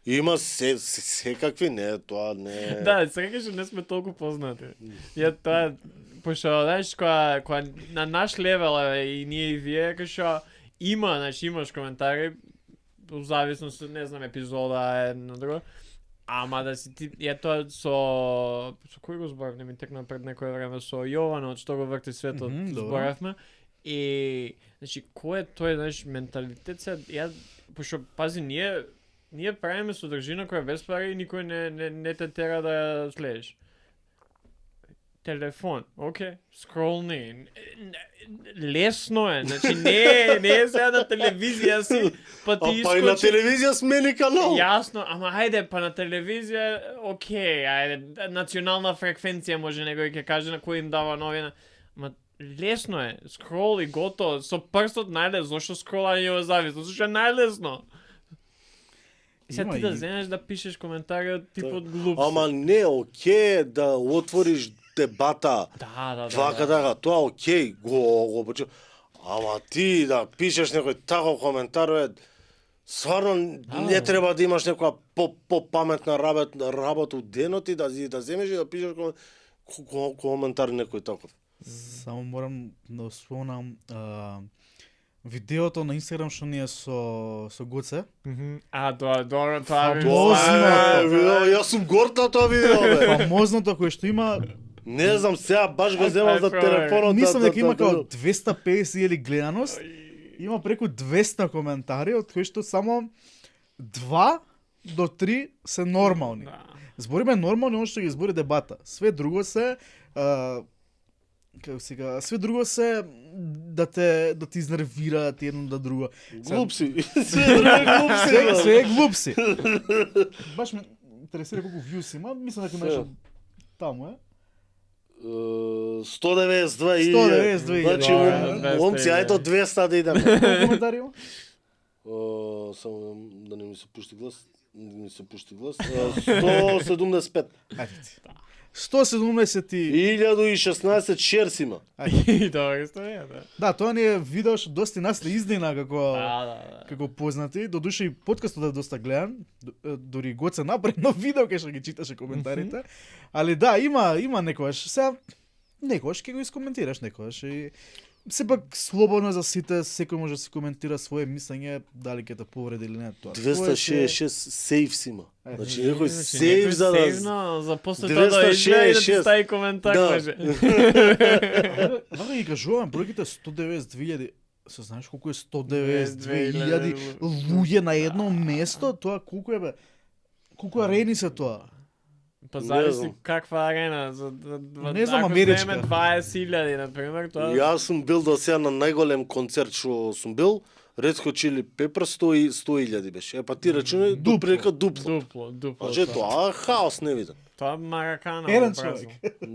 Има секакви, не, тоа не. да, среќа што не сме толку познати. Ја тоа пошто знаеш кога на наш левел и ние и вие кај што имаш коментари во зависност од не знам епизода едно друго. Ама да си ти ја тоа со кој го зборав, не ми текна пред некое време со Јована, од што го врти светот, Добро. зборавме. И значи кој е тој знаеш менталитет се ја пошто пази ние правиме содржина која без пари никој не те тера да ја следиш. Телефон, окей, скролни. Лесно е, значи не е сега на телевизија си, па ти А па и на искочи. телевизија смени канал. Јасно, ама хајде, па на телевизија, окей, ајде, национална фреквенција може некој ќе каже на кој им дава новина. Ма лесно е, скрол и готово, со прстот најлесно, зошто скролање е зависно, зашто е најлесно. И сега Има ти да и- земеш да пишеш коментари од типот глупси. Ама не, окей да отвориш дебата. Да. Вака така, тоа окей, го почу. Ама ти да пишеш некој таков коментар, стварно не треба да имаш некоја по-паметна работа у денот и да земеш и да пишеш коментар некој таков. Само морам да спомнам видеото на Инстаграм што ни е со Гоце. Тоа ми Фамозно. Јас сум горд на тоа видео, бе. Фамозното кој што има, Не знам, сега баш го земам за Ај, телефонот. мислам дека има као 250.000 гледаност. Има преку 200 коментари, од кои што само 2 до 3 се нормални. Да. Збориме нормални, оно што ги збори дебата. Све друго се како сега, све друго се да ти изнервираат едно да друго. Глупси. Све глупси. Све е глупси. Баш ме интересира колку views има, мислам дека нешто таму е. 192 192.000. Значи, Да, момци, ајде до 200 да идеме. Колку коментари има? Само да не ми се пушти глас. Не ми се пушти глас. 175. Ајде ти. 170 1016 шерс има. И тоа историја, да. Да, тоа ни е видео што доста нас не издена како Да. како познати. Додуше и подкастот е доста гледан. Дури Гоце направи нов видео кај што ги читаше коментарите. Али да, има некогаш. Сега некогаш ќе го искоментираш, некогаш и сепак слободно за сите, секој може да си коментира свое мислење, дали ќе те повреди или не тоа. 266 сейвс има. Значи, некој Некој сейв за сейв да... за после тоа да излезе и да ти 266. стави коментар, Да. каже. Вака ги кажувам, бројките 192.000, се знаеш колку е 192.000 луѓе на едно место, тоа колку е бе? Колку арени се тоа? Па Не зависи знам. каква арена, за Не знам, ако америчка. земе 20.000 на пример, тоа Јас сум бил до сега на најголем концерт што сум бил, Red Hot Chili Peppers 100.000 беше. Е па ти рачунај Дупло. допрека дупло. дупло. Значи тоа хаос не видам. Тоа маракана. Еден го празно.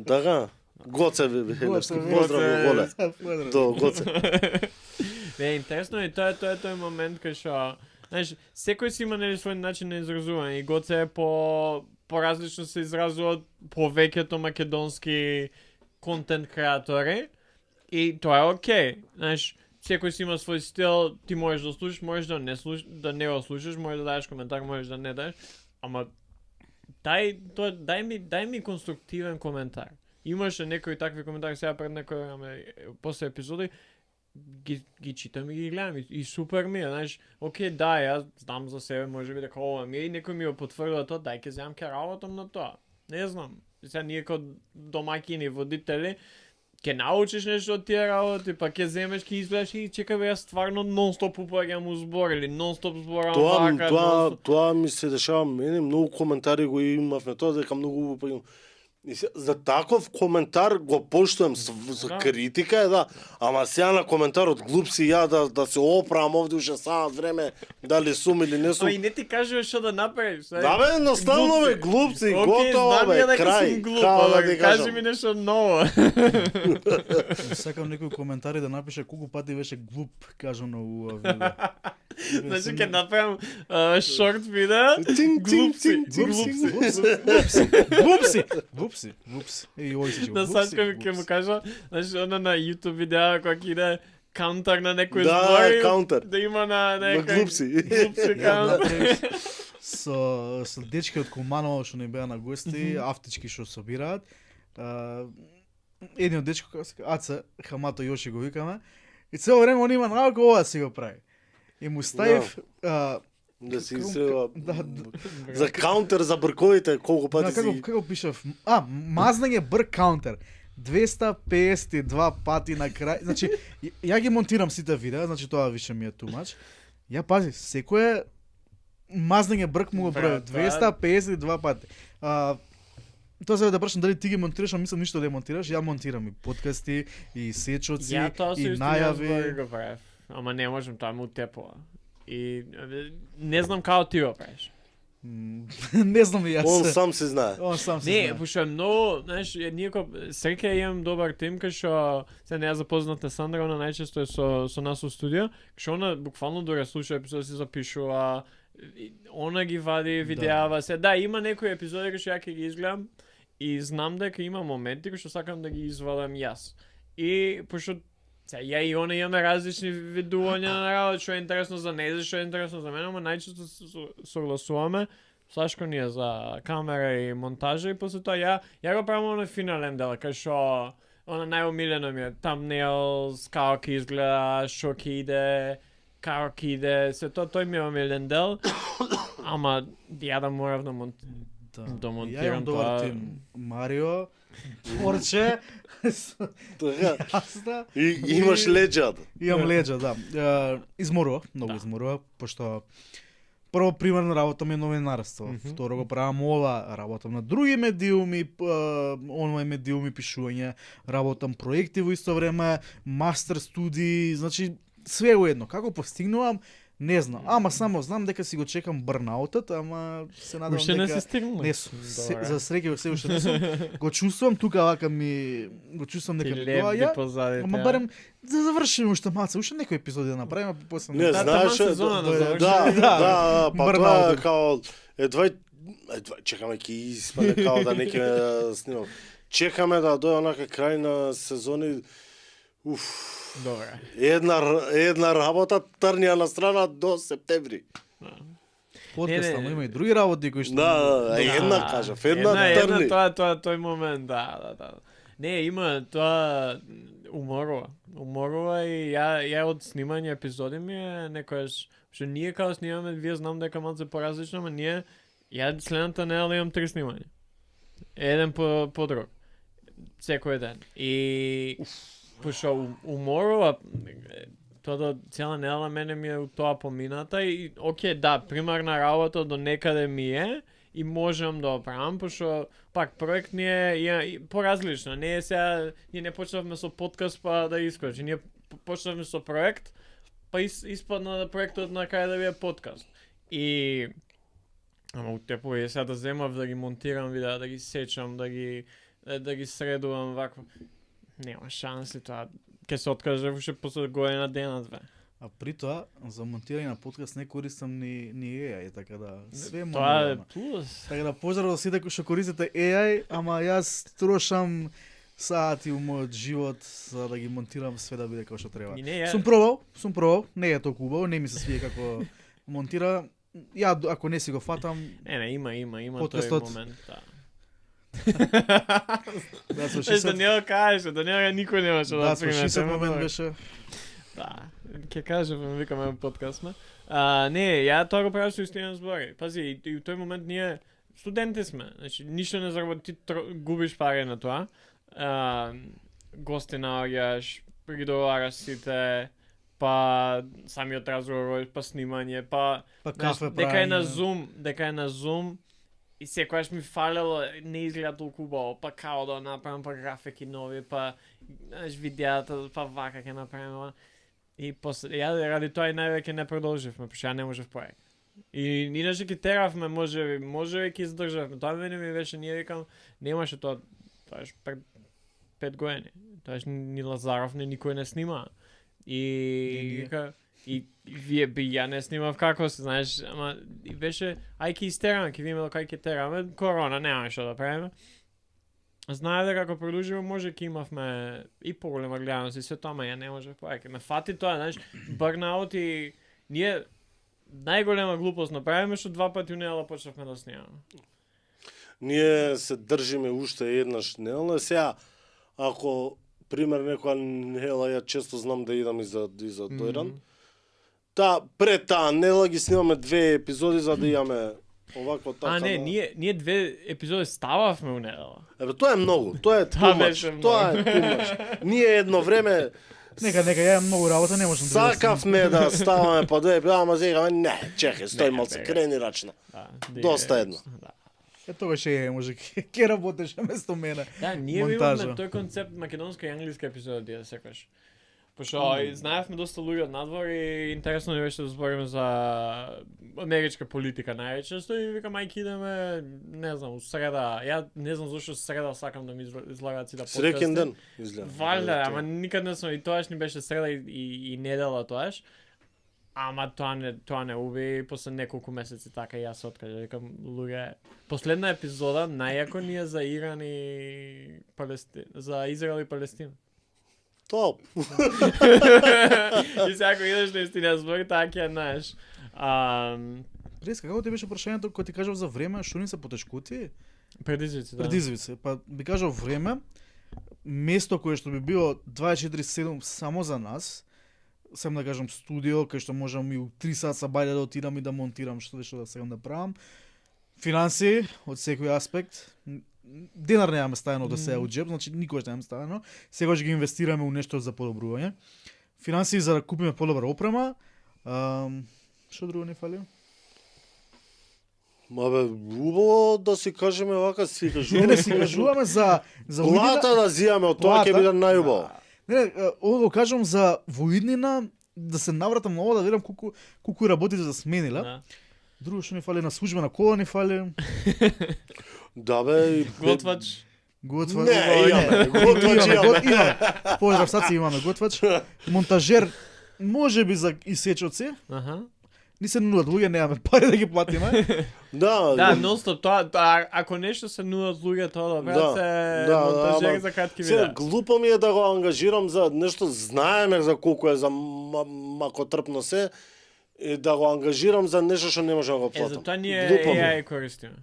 Така, Гоце Велевски, Гоце, поздрав го голе. Поздрав. До Гоце. Не, интересно е тоа е тој момент кај што, знаеш, секој си има нели свој начин на изразување и Гоце е по различно се изразува повеќето македонски контент креатори и тоа е окей. Знаеш, секој си има свој стил, ти можеш да слушаш, можеш да не слушаш, да не го слушаш, можеш да дадеш коментар, можеш да не дадеш, ама дај ми конструктивен коментар. Имаше некои такви коментари сега пред некој време после епизоди, ги читам и ги гледам и супер ми е, знаеш, окей, да, јас знам за себе, може би дека ова ми е и некој ми го потврдува тоа, дај ќе земам ќе работам на тоа. Не знам. Сега ние како домаќини, водители, ќе научиш нешто од тие работи, па ќе земеш, ќе изгледаш и чекај бе, јас стварно нон-стоп упаѓам у збор или нон-стоп зборам вака. Тоа ми се дешава мене, многу коментари го имавме тоа дека многу упаѓам. За таков коментар го поштувам, за критика е да, ама сега на коментар од глупси ја да се опрам овде уште саат време, дали сум или не сум. Ама и не ти кажуваш што да направиш. Да бе, наставно бе, глупци, готово бе, крај. Кажи ми нешто ново. Сакам некои коментари да напише колку пати беше глуп кажано у видео. Значи ќе направам шорт видео. Глупси. И ој се Да сачкам ќе му кажа, значи она на YouTube видео кога ќе иде каунтер на некој збор. Каунтер. Да има на некој глупси. каунтер. Со дечки од Куманово што не беа на гости, автички што собираат. Еден од дечко како се Аца Хамато Јоши го викаме. И цело време он има наока ова си го прави. И му ставив да се изсрева за каунтер за брковите, колку пати си... Како пишав? Мазнење брк каунтер. 252 пати на крај. Значи, ја ги монтирам сите видеа, значи тоа више ми е too much. Ја пази, секое мазнење брк му го број 252 пати. Тоа се да прашам дали ти ги монтираш, а мислам ништо да ја монтираш, ја монтирам и подкасти, и сечоци, и најави. Ама не можам, тоа му тепова. И не знам како ти го правиш. Не знам и јас. Он сам се знае. Не, пошто е многу, знаеш, никако среќа имам добар тим кај што се не ја запозната Сандра, она најчесто е со нас во студио, кај што она буквално дори слуша епизоди, се запишува, она ги вади, видеава се. Да, има некои епизоди кај што ја ќе ги изгледам и знам дека има моменти кај што сакам да ги извадам јас. И пошто ја и она имаме различни видувања на работа, што е интересно за нејзе, што е интересно за мене, ама најчесто согласуваме, Сашко ние за камера и монтажа и после тоа ја го правам оној финален дел, кај што она најомилено ми е, thumbnails, како ќе изгледа, што ќе иде, како ќе иде, се тој ми е омилен дел, ама ја да морав да монтирам тоа. Ја имам добар тим, Марио, Порче, И имаш леđа. Имам леđа, да. Изморува, многу изморува, пошто прво примерно работам е новинарство, второ го правам ова, работам на други медиуми, онлайн медиуми, пишување, работам проекти во исто време, мастер студии, значи све уедно. Како постигнувам? Не знам, ама само знам дека си го чекам бърнаутот, ама се надевам дека... Уште не се стигнал? Не сум, за среќа се уште не сум. Го чувствувам тука вака го чувствувам дека ми доаѓа. Ама барем да завршиме уште малце, уште некои епизоди да направиме, па после... Не, знаеш, да, па тоа е као едва чекаме ќе испане као да не ќе снимам. Чекаме да дојде онака крај на сезони. Добре. Една работа трнија на страна до септември. Подкаст, ама има и други работи кои што... Да, една кажав, една трни. Тој момент, да. Не, има тоа уморува и ја од снимање епизоди ми е некојаш, што ние као снимаме, вие знам дека малце поразлично, ама ние, ја следната недела имам 3 снимања. Еден по друг. Секој ден. И... Пошто уморува, тоа цела недела мене ми е у тоа помината и окей, да, примарна работа до некаде ми е и можам да оправам, пошто пак проект ни е поразлично. Не е сега, ние не почнавме со подкаст па да искочи, ние почнавме со проект, па испадна да проектот на крај да биде подкаст. И ама утепо е сега да земав да ги монтирам видеа, да ги сечам, да ги средувам вакво. Нема шанси тоа. Ке се откаже уште после година денат, бе. А при тоа, за монтирање на подкаст не користам ни AI, така да све тоа е плюс. Така да поздрав за сите кои што користите AI, ама јас трошам сати у мојот живот за да ги монтирам све да биде како што треба. Сум пробал, не е толку убаво, не ми се свија како монтира. Ја ако не си го фатам. Не, има тој момент, да. Да, со 60... Даниел каже, Даниел никој немаше да приме. Да, со 60 момент беше. Да, ќе кажем, викаме подкаст сме. Не, ја тоа го правиш со истина збори. Пази, и у тој момент ние студенти сме, значи ништо не заработи, ти губиш пари на тоа. гости наоѓаш, приговараш сите, па самиот разговор, па снимање, па кафе дека е на праење. Zoom, и секогаш ми фалело, не изгледа толку убаво, па као да направам па графики нови, па видеата, па вака ќе направим. И после ја ради тоа и највеќе не продолживме, пошто ја не можев проект. И иначе ќе теравме, може ќе издржавме. Тоа мене ми беше, ние викам, немаше тоа пред 5 години. Тоаш ни Лазаров ни никој не снима. И вика, и вие би ја не снимав како се, знаеш, ама и беше ај ќе истераме, ќе видиме кај ќе тераме, корона нема што да правиме. Знае дека ако продолжиме може ќе имавме и поголема гледаност и се тоа, ама ја не може повеќе. Ме фати тоа, знаеш, бърнаут и ние најголема глупост направиме што 2 пати у недела почнавме да снимаме. Ние се држиме уште еднаш недела, сега ако пример некоја недела ја често знам да идам и за Дојран. Пред таа недела ги снимаме 2 епизоди за да имаме овако така. А не, ние 2 епизоди стававме у недела. Тоа е многу, тоа е тумач, тоа е тумач. Ние едно време Нека, ја имам многу работа, не можам да сакавме да ставаме по 2 епизоди, ама сега не, чекај, стој малце, крени рачна. Доста едно. Тогаш може ќе работеше место мене. Да, ние имаме тој концепт македонска и англиска епизоди да секогаш. Пошто знаевме доста луѓе од надвор и интересно ни беше да збориме за америчка политика најчесто и викам ајде идеме, не знам, у среда. Ја не знам зошто среда сакам да ми излагаат сите подкасти. Среќен ден изгледа. Валјда, ама никад не сум и тоаш ни беше среда и недела тоаш. Ама тоа не уби после неколку месеци така и јас се откажа. Викам, луѓе, последна епизода најако ни е за Иран и Палестина, за Израел и Палестина. Топ. И сега ако идеш на истина збори, така ќе знаеш. Преска, како ти беше прашањето кога ти кажав за време, што ни се потешкоти? Предизвици, да. Предизвици. Па би кажал време, место кое што би било 24/7 само за нас, сам да кажам студио, кај што можам и у 3 сата бајле да отидам и да монтирам што да сегам да правам. Финанси од секој аспект. Денар немаме ставено да се од джеб, значи никогаш немаме ставено. Сегаш ги инвестираме у нешто за подобрување. Финанси за да купиме подобра опрема. Што друго не фали? Мабе, убаво да си кажеме вака, си кажуваме. Не си кажуваме за плата да зијаме од тоа ќе биде најубаво. Не, ово кажам за воиднина, да се навратам ново, да видам колку работите за сменила. Да. Друго што не фали, на службена кола не фали. Да бе, Готвач. Не, имаме, готвач имаме. Поздрав, сад си имаме готвач. Монтажер, може би за исечоци. Аха. Ни се нудат луѓе, немаме пари да ги платиме. Да, нонстоп, тоа, ако нешто се нудат луѓе, тоа да се монтажери за кратки видеа. Глупо ми е да го ангажирам за нешто, знаеме за колку е за макотрпно се, и да го ангажирам за нешто што не може да го платам. Затоа ние AI користиме.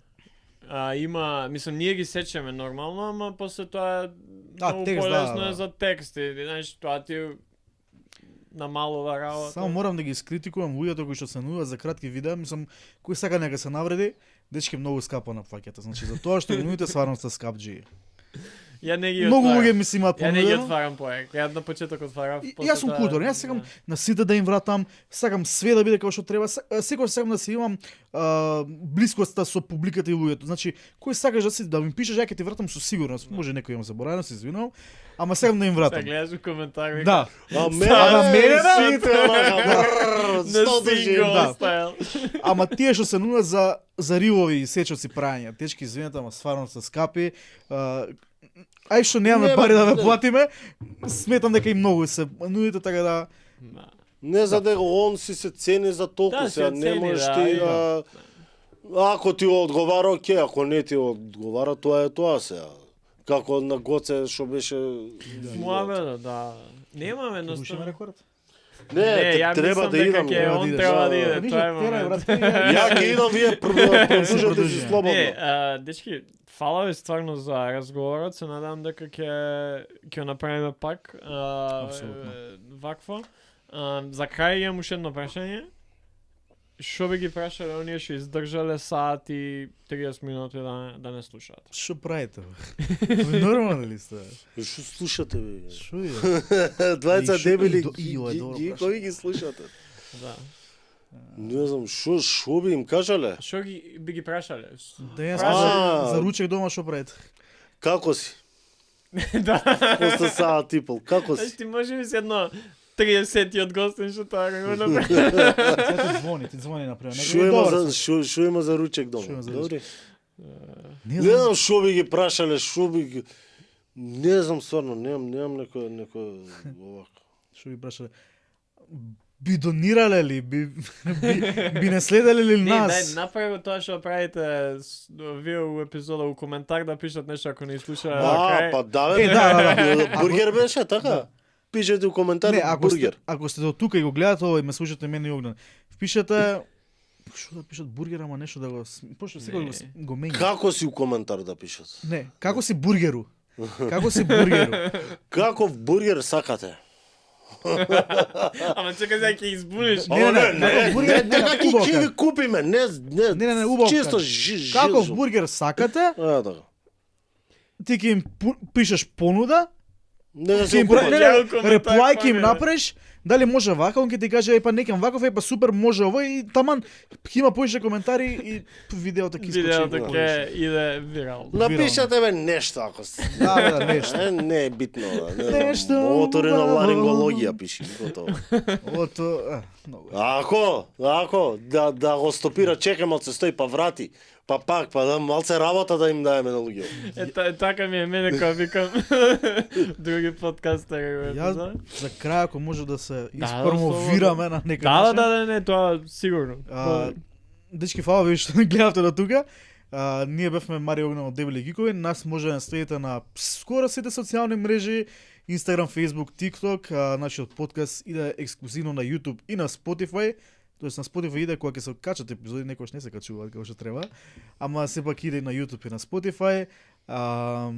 Има, мислам, ние ги сечеме нормално, ама после тоа многу полесно е за текст. Знаеш, тоа ти намалува работа. Само морам да ги искритикувам луѓето кои што се нудат за кратки видеа, мислам, кој сака нека се навреди, дечки многу скапо на пакета. Значи за тоа што го нудите стварно се скапџи. Ја не ги многу луѓе ми се имаат понудено. Ја не ги отварам проект. Ја на почеток отварав. Јас сум културен, јас сакам на сите да им вратам, сакам све да биде како што треба, секогаш сакам да си имам блискоста со публиката и луѓето. Значи, кој сакаш да ми пишеш, ја ќе ти вратам со сигурност. Може некој имам заборавено, се извинувам, ама сакам да им вратам. Се гледаш у коментари. Да. А мене сите да. Ама тие што се нудат за ривови и сечоци прајања, течки извинете, ама стварно се скапи. Ај што немаме пари да ве платиме, сметам дека и многу се нудите, така да... Не за дека он си се цени за толку, сега не можеш ти... Ако ти одговара, окей, ако не ти одговара, тоа е тоа сега. Како на Гоце што беше... Муаве, да. Немаме едноставно. рекорд? Не, треба да идам. Он треба да иде, тоа е момент. Ја ќе идам, вие продолжете си слободно. Не, дечки, фала ви стварно за разговорот, се надам дека ќе направиме пак вакво. За крај имам уште едно прашање. Шо би ги прашале оние што издржале сат и 30 минути да не слушаат? Што правите? Бе? Нормално ли сте? Што слушате бе? Што е? Двајца И шо- дебели и ова е добро ги прашање. кои ги слушате? Да. Не знам што би им кажале? Шо би ги прашале? Денес А. за ручек дома што правите? Како си? Да. После саат типол, како Знаеш, си? ти може ми си едно 30-тиот гостин што тоа го направи. Сега ти звони например. Што има за што има за ручек дома? Што има за Добри. Не Не знам. знам што би ги прашале, што би ги... Не знам стварно, немам некој овако. Што би прашале? Би донирале ли? Би не следеле ли Не, дај, нас? направи го тоа што правите вие у епизода у коментар да пишат нешто ако не слушаа на А, крај. па да бе. Да. Бургер беше така? Пишете у коментар Не, бургер. ако сте до тука и го гледате ова и ме слушате мене и Огнен, впишете што да пишат бургер, ама нешто да го пошто секој го менја. Како си у коментар да пишат? Не, како си бургеру? Како си бургеру? Каков бургер сакате? Ама чекај сега ќе избуниш. Не, бургер, Така ќе убавка. ви купиме, Не, убавка. чисто Каков жилзо. бургер сакате? А, така. Ти ќе им пишеш понуда, Не да ќе се им купат. Ја, коментар, реплај ќе им пак, направиш, дали може вака, он ќе ти каже па некам ваков, па супер може ово и таман ќе има поише коментари и видеото ќе Видеото искочи. ќе иде вирално. Напишете бе нешто ако сте. Да, нешто. Не е битно, не Нешто знам. Оторена убаво. ларингологија пиши, готово. Ото, многу. Ако да го стопира, чекам малце стои па врати, па пак па да малце работа да им даеме на луѓето. Така ми е мене кога викам други подкастери. Ја за крај ако може да се Да, испромовираме на некој Да, начин. не, тоа сигурно. Дечки, фала ви што не гледавте до тука. Ние бевме Мари Огнен од Дебели гикови. Нас може да следите на скоро сите социјални мрежи, Instagram, Facebook, TikTok. Нашиот подкаст иде ексклузивно на YouTube и на Spotify. Тоест на Spotify иде кога ќе се качат епизоди, некојаш не се качуваат како што треба. Ама сепак иде и на YouTube и на Spotify.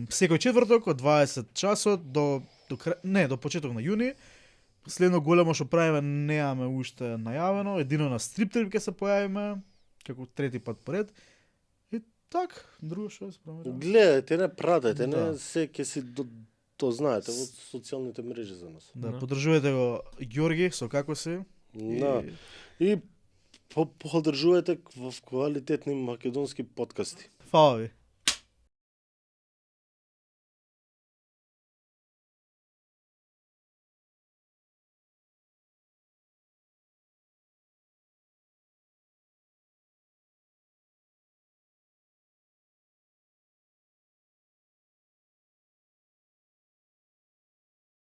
Секој четврток од 20 часот до почеток на јуни. Следно големо што правиме немаме уште најавено, едино на Striptrip ќе се појавиме како трети пат поред. И так, друго што се промира. Гледате, не пратете, не Да. се ќе си то знаете во социјалните мрежи за нас. Да, Да. поддржувате го Ѓорги со како си. Да. И подржувате во квалитетни македонски подкасти. Фала ви.